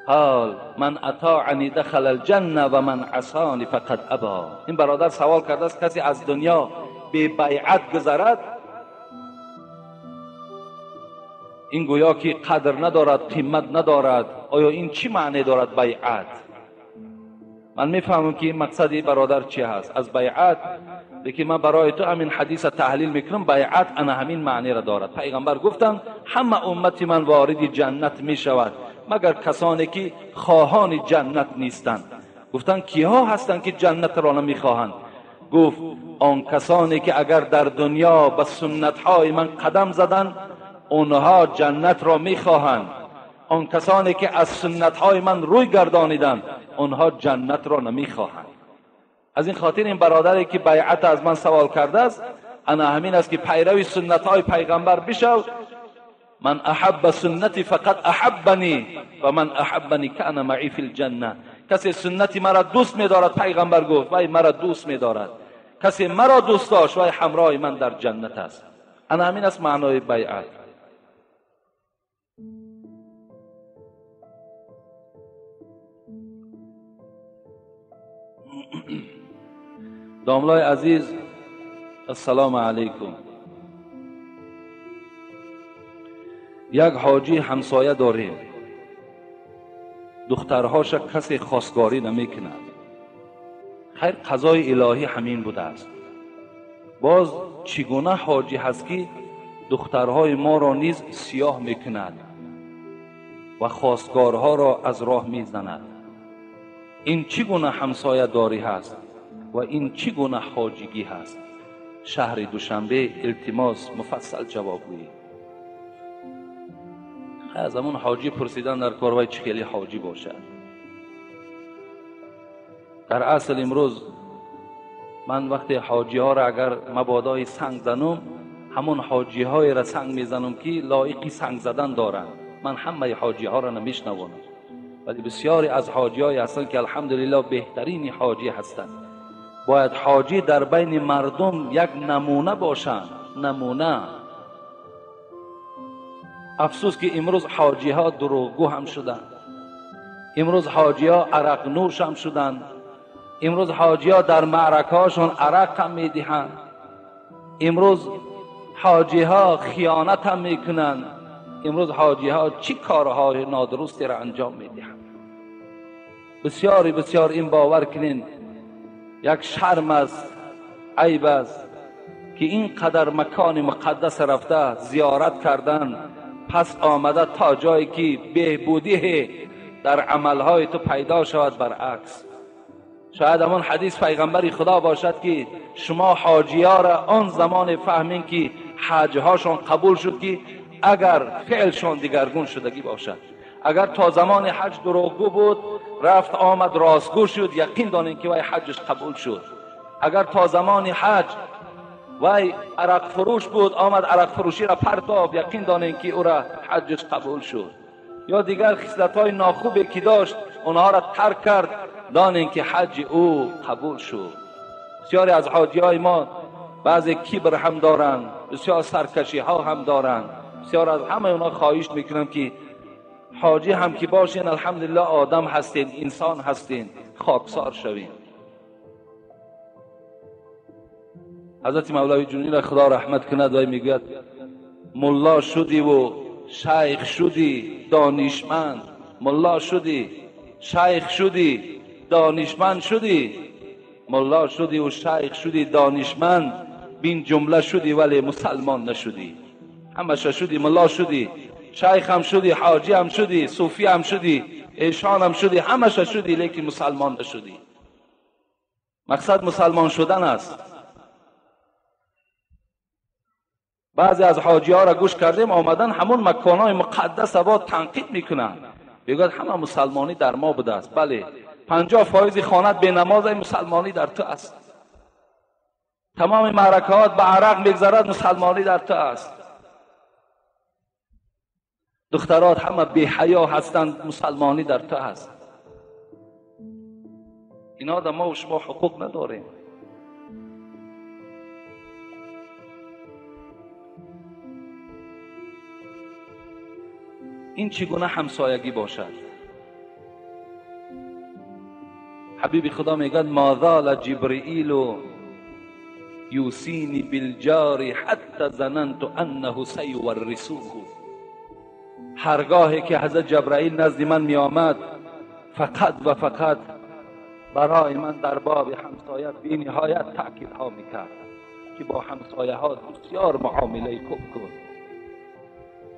قال من اطاعنی دخل الجنة و من عصانی فقد ابا. این برادر سوال کرده است کسی از دنیا به بیعت گذرد، این گویا که قدر ندارد، قیمت ندارد. آیا این چی معنی دارد بیعت؟ من میفهمم که این مقصد این برادر چی هست از بیعت، لیکن من برای تو همین حدیث تحلیل میکنم. بیعت انا همین معنی را دارد. پیغمبر گفتن همه امت من وارد جنت میشود مگر کسانی که خواهان جنت نیستند. گفتن کیها هستند که جنت را نمیخواهند؟ گفت آن کسانی که اگر در دنیا به سنت های من قدم زدند اونها جنت را میخواهند، آن کسانی که از سنت های من روی گردانیدند اونها جنت را نمیخواهند. از این خاطر این برادری که بیعت از من سوال کرده است، انا همین است که پیروی سنت های پیغمبر بشو. من احب سنتی فقط احبنی و من احبنی کان معی فی الجنه. کسی سنتی مرا دوست میدارد، پیغمبر گفت وای مرا دوست میدارد، کسی مرا دوست داشت وای همراه من در جنت است. انا همین است معنای بیعت. داملای عزیز، السلام علیکم. یک حاجی همسایه داریم، دخترهاش کسی خواستگاری نمیکند. خیر، قضای الهی همین بوده است. باز چگونه حاجی هست که دخترهای ما را نیز سیاه میکند و خواستگارها را از راه میزند؟ این چگونه همسایه داری هست و این چگونه حاجیگی هست؟ شهر دوشنبه، التماس مفصل جواب گویی. از همون حاجی پرسیدن در کار وای چه خیلی حاجی باشد. در اصل امروز من وقتی حاجی ها را اگر مبادای سنگ زنم، همون حاجی های را سنگ میزنم که لایقی سنگ زدن دارند. من همه حاجی ها را نمیشنوانم، ولی بسیاری از حاجی های هستند که الحمدلله بهترین حاجی هستند. باید حاجی در بین مردم یک نمونه باشند، نمونه. افسوس که امروز حاجی ها دروغگو هم شدند، امروز حاجی ها عرق نوش هم شدند، امروز حاجی ها در معرکه هاشون عرق هم میدهند، امروز حاجی ها خیانت هم میکنند، امروز حاجی ها چی کارهای نادرستی را انجام میدهند. بسیاری بسیار این باور کنین یک شرم است، عیب است که اینقدر مکان مقدس رفته زیارت کردن، پس آمده تا جایی که بهبودی در عملهای تو پیدا شود. برعکس شاید همان حدیث پیغمبر خدا باشد که شما حاجی‌ها را آن زمان فهمین که حجهاشان قبول شد که اگر فعلشان دیگرگون شدگی باشد. اگر تا زمان حج دروغگو بود، رفت آمد راستگو شد، یقین دانین که وی حجش قبول شد. اگر تا زمان حج وی عرق فروش بود، آمد عرق فروشی را پرتاب، یقین دانین که او را حجش قبول شد. یا دیگر خصلت‌های ناخوبی که داشت اونها را ترک کرد، دانین که حج او قبول شد. بسیاری از حاجی‌های ما بعضی کبر هم دارند، بسیار سرکشی ها هم دارند. بسیار از همه اونا خواهش میکنم که حاجی هم که باشین، الحمدلله آدم هستین، انسان هستین، خاکسار شوین. حضرت مولوی جنونی را خدا رحمت کند و میگوید ملا شدی و شیخ شدی دانشمند، ملا شدی شیخ شدی دانشمند شدی، ملا شدی و شیخ شدی دانشمند، بین جمله شدی ولی مسلمان نشدی. همش شدی، ملا شدی، شیخ هم شدی، حاجی هم شدی، صوفی هم شدی، ایشان هم شدی، همش شدی، لیکن مسلمان نشدی. مقصد مسلمان شدن است. بعضی از حاجی ها را گوش کردیم آمدن همون مکانهای مقدس با تنقید میکنن، میگوید همه مسلمانی در ما بوده است. بله، 50% خانت به نماز مسلمانی در تو است. تمام معرکات به عرق میگذرد، مسلمانی در تو است. دخترات همه بی حیا هستند، مسلمانی در تو هست. اینا در ما و شما حقوق نداریم. این چگونه همسایگی باشد؟ حبیب خدا میگه ما زال جبرئیل یوصینی بالجار حتی ظننت انه سیورثه. هرگاهی که حضرت جبرئیل نزد من می آمد، فقط و فقط برای من در باب همسایه بی نهایت تأکیدها میکرد که با همسایه ها بسیار معامله خوب کن،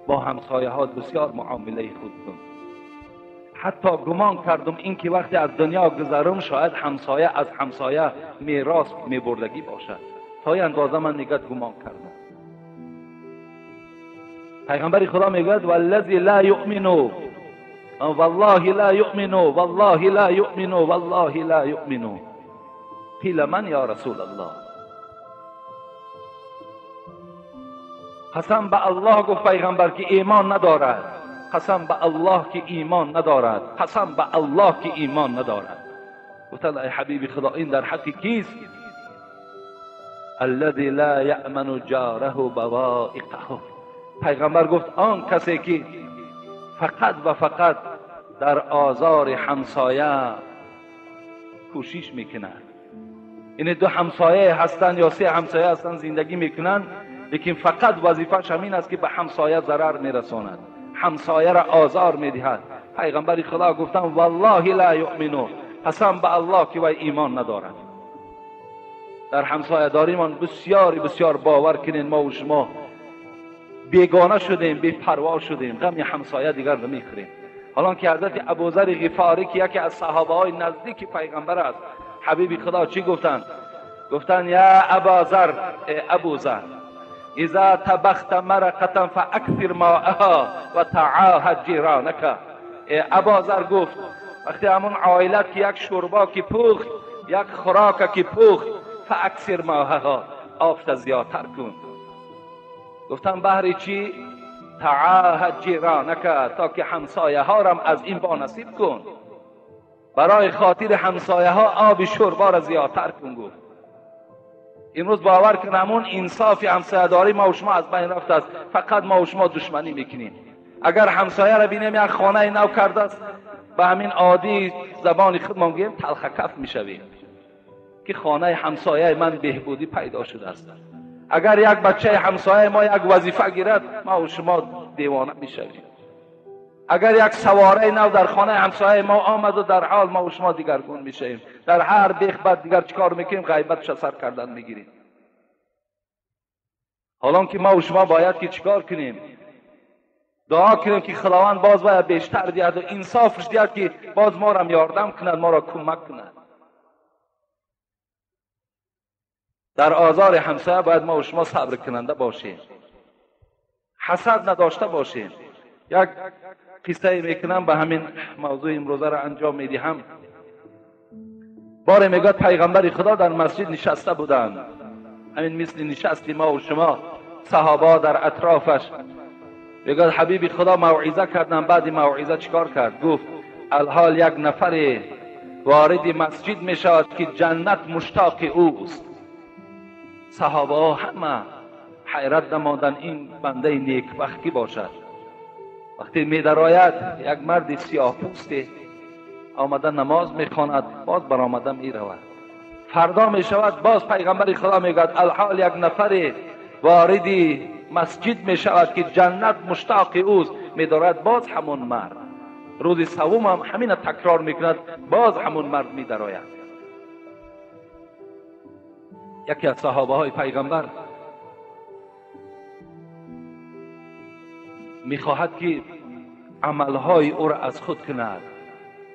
با همسایه ها بسیار معامله خوب کن. حتی گمان کردم این که وقتی از دنیا گذرم شاید همسایه از همسایه میراث میبردگی باشد. تا این اندازه من نگاه گمان کردم. پیغمبر خدا میگوید والذی لا یؤمن والله لا یؤمن والله لا یؤمن والله لا یؤمن. قیل من یا رسول الله؟ قسم به الله گفت پیغمبر که ایمان ندارد، قسم به الله که ایمان ندارد، قسم به الله که ایمان ندارد. گفتند ای حبیب خدا این در حق کیست؟ الذی لا یأمن جاره بوائقه. پیغمبر گفت آن کسی که فقط و فقط در آزار همسایه کوشش میکند. این دو همسایه هستند یا سه همسایه هستند زندگی میکنند، لیکن فقط وظیفه‌اش همین است که به همسایه ضرر میرساند، همسایه را آزار میدهد. پیغمبر خدا گفتند والله لا یؤمن، قسم به الله که وی ایمان ندارد. در همسایه داریمان بسیار بسیار باور کنین ما و شما بیگانه شدیم، بی پروا شدیم، غم همسایه دیگر نمیخوریم. حالا که حضرت ابوذر غفاری که یکی از صحابه های نزدیک پیغمبر است، حبیب خدا چی گفتند؟ گفتند یا اباذر، ابوذر اذا طبخت مرقة فاکثر ماءها و تعاهد جیرانک. اباذر گفت وقتی همون عائلت که یک شوربا که پخت، یک خوراک که پخت، فاکثر ماءها، آب زیادتر کن. گفتم بهر چی؟ تعاهد جیرانک، تا که همسایه ها را از این با نصیب کن. برای خاطر همسایه ها آب شوربا را زیادتر کن. گفت امروز باور کن همون انصاف همسایه داری ما و شما از بین رفته است. فقط ما و شما دشمنی میکنیم. اگر همسایه را بینیم یک خانه نو کرده است، به همین عادی زبان خودمان گوییم تلخ کف میشویم که خانه همسایه من بهبودی پیدا شده است. اگر یک بچه همسایه ما یک وظیفه گیرد، ما و شما دیوانه میشویم. اگر یک سواره نو در خانه همسایه ما آمد و در حال ما و شما دیگرگون میشویم. در هر بیخ بعد دیگر چیکار میکنیم؟ غیبتش سر کردن میگیریم. حالا که ما و شما باید که چیکار کنیم؟ دعا کنیم که خداوند باز باید بیشتر دهد و انصافش دهد که باز ما را یاردم کند، ما را کمک کند. در آزار همسایه باید ما و شما صبر کننده باشیم، حسد نداشته باشیم. یک قصه میکنم به همین موضوع امروزه را انجام میدهم. باره میگه پیغمبر خدا در مسجد نشسته بودند، همین مثل نشستی ما و شما، صحابه در اطرافش. میگه حبیب خدا موعظه کردن. بعد موعظه چیکار کرد؟ گفت الحال یک نفر وارد مسجد میشود که جنت مشتاق اوست. Саҳобаҳо ҳама ҳайрат намоданд, ин бандаи некбахт ки бошад. Вақте медарояд, як марди сиёҳпӯсте омада намоз мехонад, боз баромада меравад. Фардо мешавад, боз пайғамбари Худо мегӯяд: алҳол як нафаре вориди масҷид мешавад ки ҷаннат муштоқи ӯст. Медорад боз ҳамон мард. Рӯзи севум ҳам ҳамина такрор мекунад, боз ҳамон мард медарояд. Яке аз саҳобаҳои пайғамбар мехоҳад ки амалҳои ӯро аз худ кунад,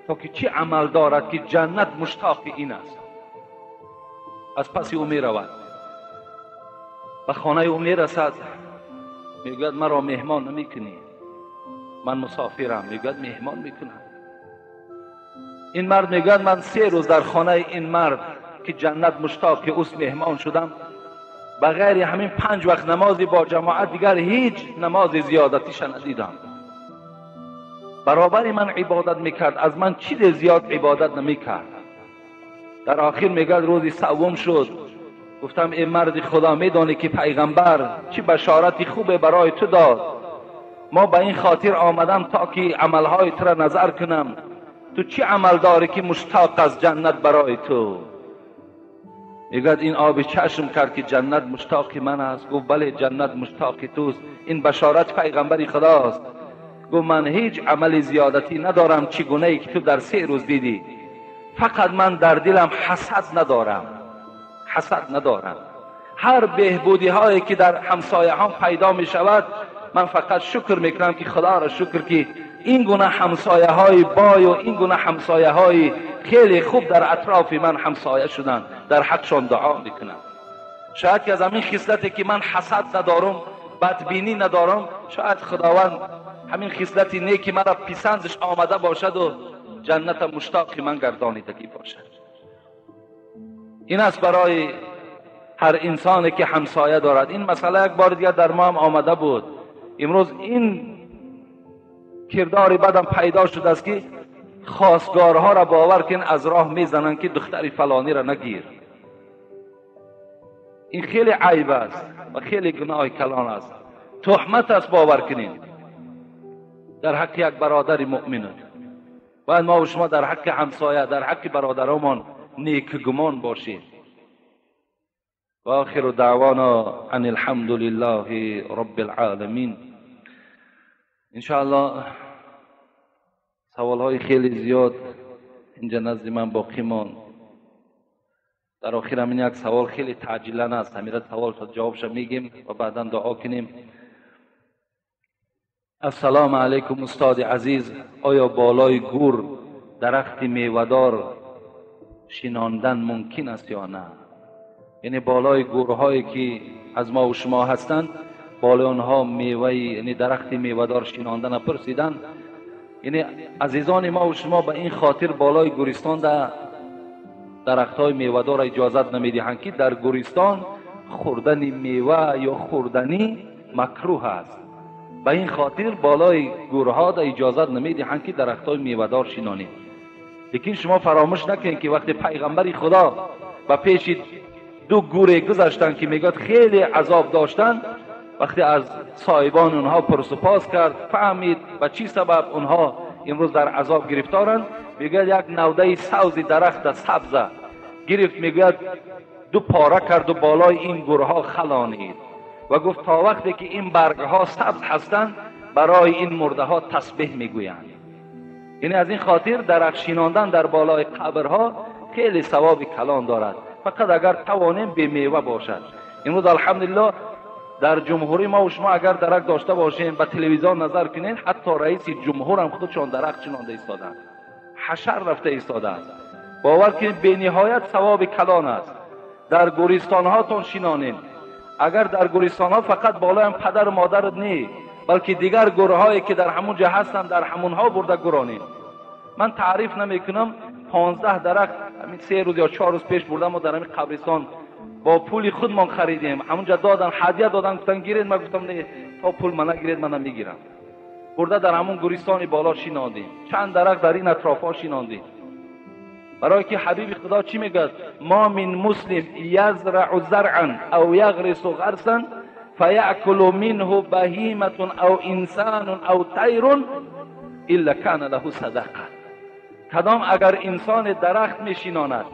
то ки чӣ амал дорад ки ҷаннат муштоқи ин аст. Аз паси ӯ меравад, ба хонаи ӯ мерасад, мегӯяд: маро меҳмон намекунӣ, ман мусофирам. Мегӯяд: меҳмон мекунам. Ин мард мегӯяд: ман 3 рӯз дар хонаи ин мард ки ҷаннат муштоқи ӯст меҳмон шудам, ба ғайри ҳамин 5 вақт намози бо ҷамоат дигар ҳеҷ намози зиёдатиша надидам. Баробари ман ибодат мекард, аз ман чизе зиёд ибодат намекард. Дар охир мегӯяд рӯзи севум шуд, гуфтам: эй марди Худо, медонӣ ки пайғамбар чӣ башорати хубе барои ту дод? Мо ба ин хотир омадам то ки амалҳои туро назар кунам. Ту чӣ амал дорӣ ки муштоқ аз ҷаннат барои ту? Мегӯяд ин оби чашм кард ки ҷаннат муштоқи ман аст. Гуфт: бале, ҷаннат муштоқи туст. Ин башорат пайғамбари Худост. Гуфт: ман ҳеҷ амали зиёдатӣ надорам, чӣ гунае ки ту дар 3 рӯз дидӣ. Фақат ман дар дилам ҳасад надорам, ҳасад надорам. Ҳар беҳбудиҳое ки дар ҳамсояҳом пайдо мешавад, ман фақат шукр мекунам ки Худоро шукр ки ин гуна ҳамсояҳои бой ва ин гуна ҳамсояҳои хеле хуб дар атрофи ман ҳамсоя шуданд, дар ҳақшон дуо мекунам. Шояд ки аз ҳамин хислате ки ман ҳасад надорам, бадбинӣ надорам, шояд Худованд ҳамин хислати неки маро писандаш омада бошад ва ҷанната муштоқи ман гардонидагӣ бошад. Ин аст барои ҳар инсоне ки ҳамсоя дорад. Ин масъала як бор дигар дар мо ҳам омада буд. Имрӯз ин кирдори бадам пайдо шудааст ки хостгорҳоро бовар кун аз роҳ мезананд ки духтари фалониро нагир. Ин хеле айб аст ва хеле гуноҳи калон аст, туҳмат аст. Бовар кунед дар ҳаққи як бародари муъмин. Бояд мо ва шумо дар ҳаққи ҳамсоя, дар ҳаққи бародаромон некгумон бошем. ва охиру даъвона ан алҳамду лиллаҳи роббил оламин. Иншоаллоҳ саволҳои хеле зиёд инҷа назди ман боқӣ монд. Дар охир ҳамин як савол хеле таъҷилан аст, ҳамира савол ҷавобша мегим ва баъдан дуо кунем. Ассалому алайкум устоди азиз, оё болои гур дарахти мевадор шинондан мумкин аст ё на? Яъне болои гурҳое ки аз мо ва шумо ҳастанд, болои онҳо меваи, яъне дарахти мевадор шинондана пурсиданд. Яъне азизони мо ва шумо ба ин хотир болои гӯристон дарахтҳои мевадорро иҷозат намедиҳанд ки дар гӯристон хӯрдани мева ё хӯрданӣ макрӯҳ аст. Ба ин хотир болои гӯрҳо иҷозат намедиҳанд ки дарахтҳои мевадор шинонед. Лекин шумо фаромӯш накунед ки вақте пайғамбари Худо ба пеши 2 гӯре гузаштанд ки мегӯяд хеле азоб доштанд, вақте аз соҳибони онҳо пурсупос кард, фаҳмид ба чӣ сабаб онҳо имрӯз дар азоб гирифторанд, мегӯяд як навдаи савзи дарахта сабза гирифт, мегӯяд 2 пора кард ва болои ин гӯрҳо халонид ва гуфт то вақте ки ин баргҳо сабз ҳастанд барои ин мурдаҳо тасбеҳ мегӯянд. Яъне аз ин хотир дарахт шинондан дар болои қабрҳо хеле савоби калон дорад, фақат агар тавонем бемева бошад. Имрӯз алҳамдулиллоҳ дар ҷумҳурии мо ва шумо агар дарахт дошта бошем, ба телевизион назар кунед, ҳатто раиси ҷумҳурам худшон дарахт шинонда истоданд, ҳашар рафта истодааст. Бовар кунед бениҳоят савоби калон аст. Дар гӯристонҳотон шинонем. Агар дар гӯристонҳо фақат болоям падару модарат не, балки дигар гӯрҳое ки дар ҳамон ҷо ҳастанд, дар ҳамонҳо бурда гӯронем. Ман таъриф намекунам, 15 дарахт ҳамин 3 рӯз ё 4 рӯз пеш бурдам мо дар ҳамин қабристон бо пули худмон харидем. Ҳамонҷо додан, ҳадия додан, гуфтан гиред. Ман гуфтам не, то пул ман нагиред ман намегирам. Бурда дар ҳамон гӯристони боло шинондем. Чанд дарахт дар ин атрофҳо шинондем. Барои ки ҳабиби Худо чӣ мегӯяд? Ма мин муслим язрау заръан ав яғрису ғарсан фаякулу минҳу баҳиматун ав инсанун ав тайрун илла кана лаҳу садақа. Кадом агар инсоне дарахт мешинонад,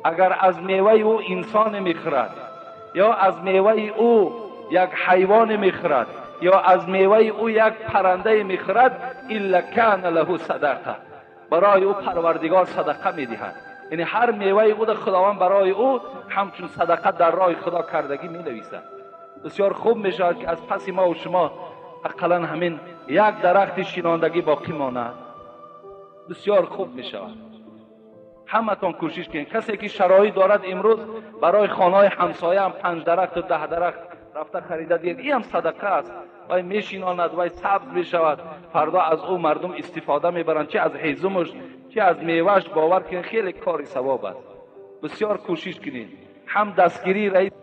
агар аз меваи ӯ инсоне мехӯрад, ё аз меваи ӯ як ҳайвоне мехӯрад, ё аз меваи ӯ як паррандае мехӯрад, илла кана лаҳу садақа, барои ӯ Парвардигор садақа медиҳад. Яъне ҳар меваи ӯ Худованд барои ӯ ҳамчун садақа дар роҳи Худо кардагӣ менависад. Бисёр хуб мешавад, ки аз паси мо ва шумо ақаллан ҳамин як дарахти шинондагӣ боқӣ монад. Бисёр хуб мешавад. Ҳаматон кӯшиш кунед. Касе ки шароит дорад, имрӯз барои хонаҳои ҳамсоя ҳам 5 дарахту 10 дарахт рафта харида диҳед, ин ҳам садақа аст. Вай мешинонад, вай сабз мешавад, фардо аз ӯ мардум истифода мебаранд, чи аз ҳезумаш, чи аз мевааш. Бовар кунед, хеле кори савоб аст. Бисёр кӯшиш кунед. Ҳам дастгирии раис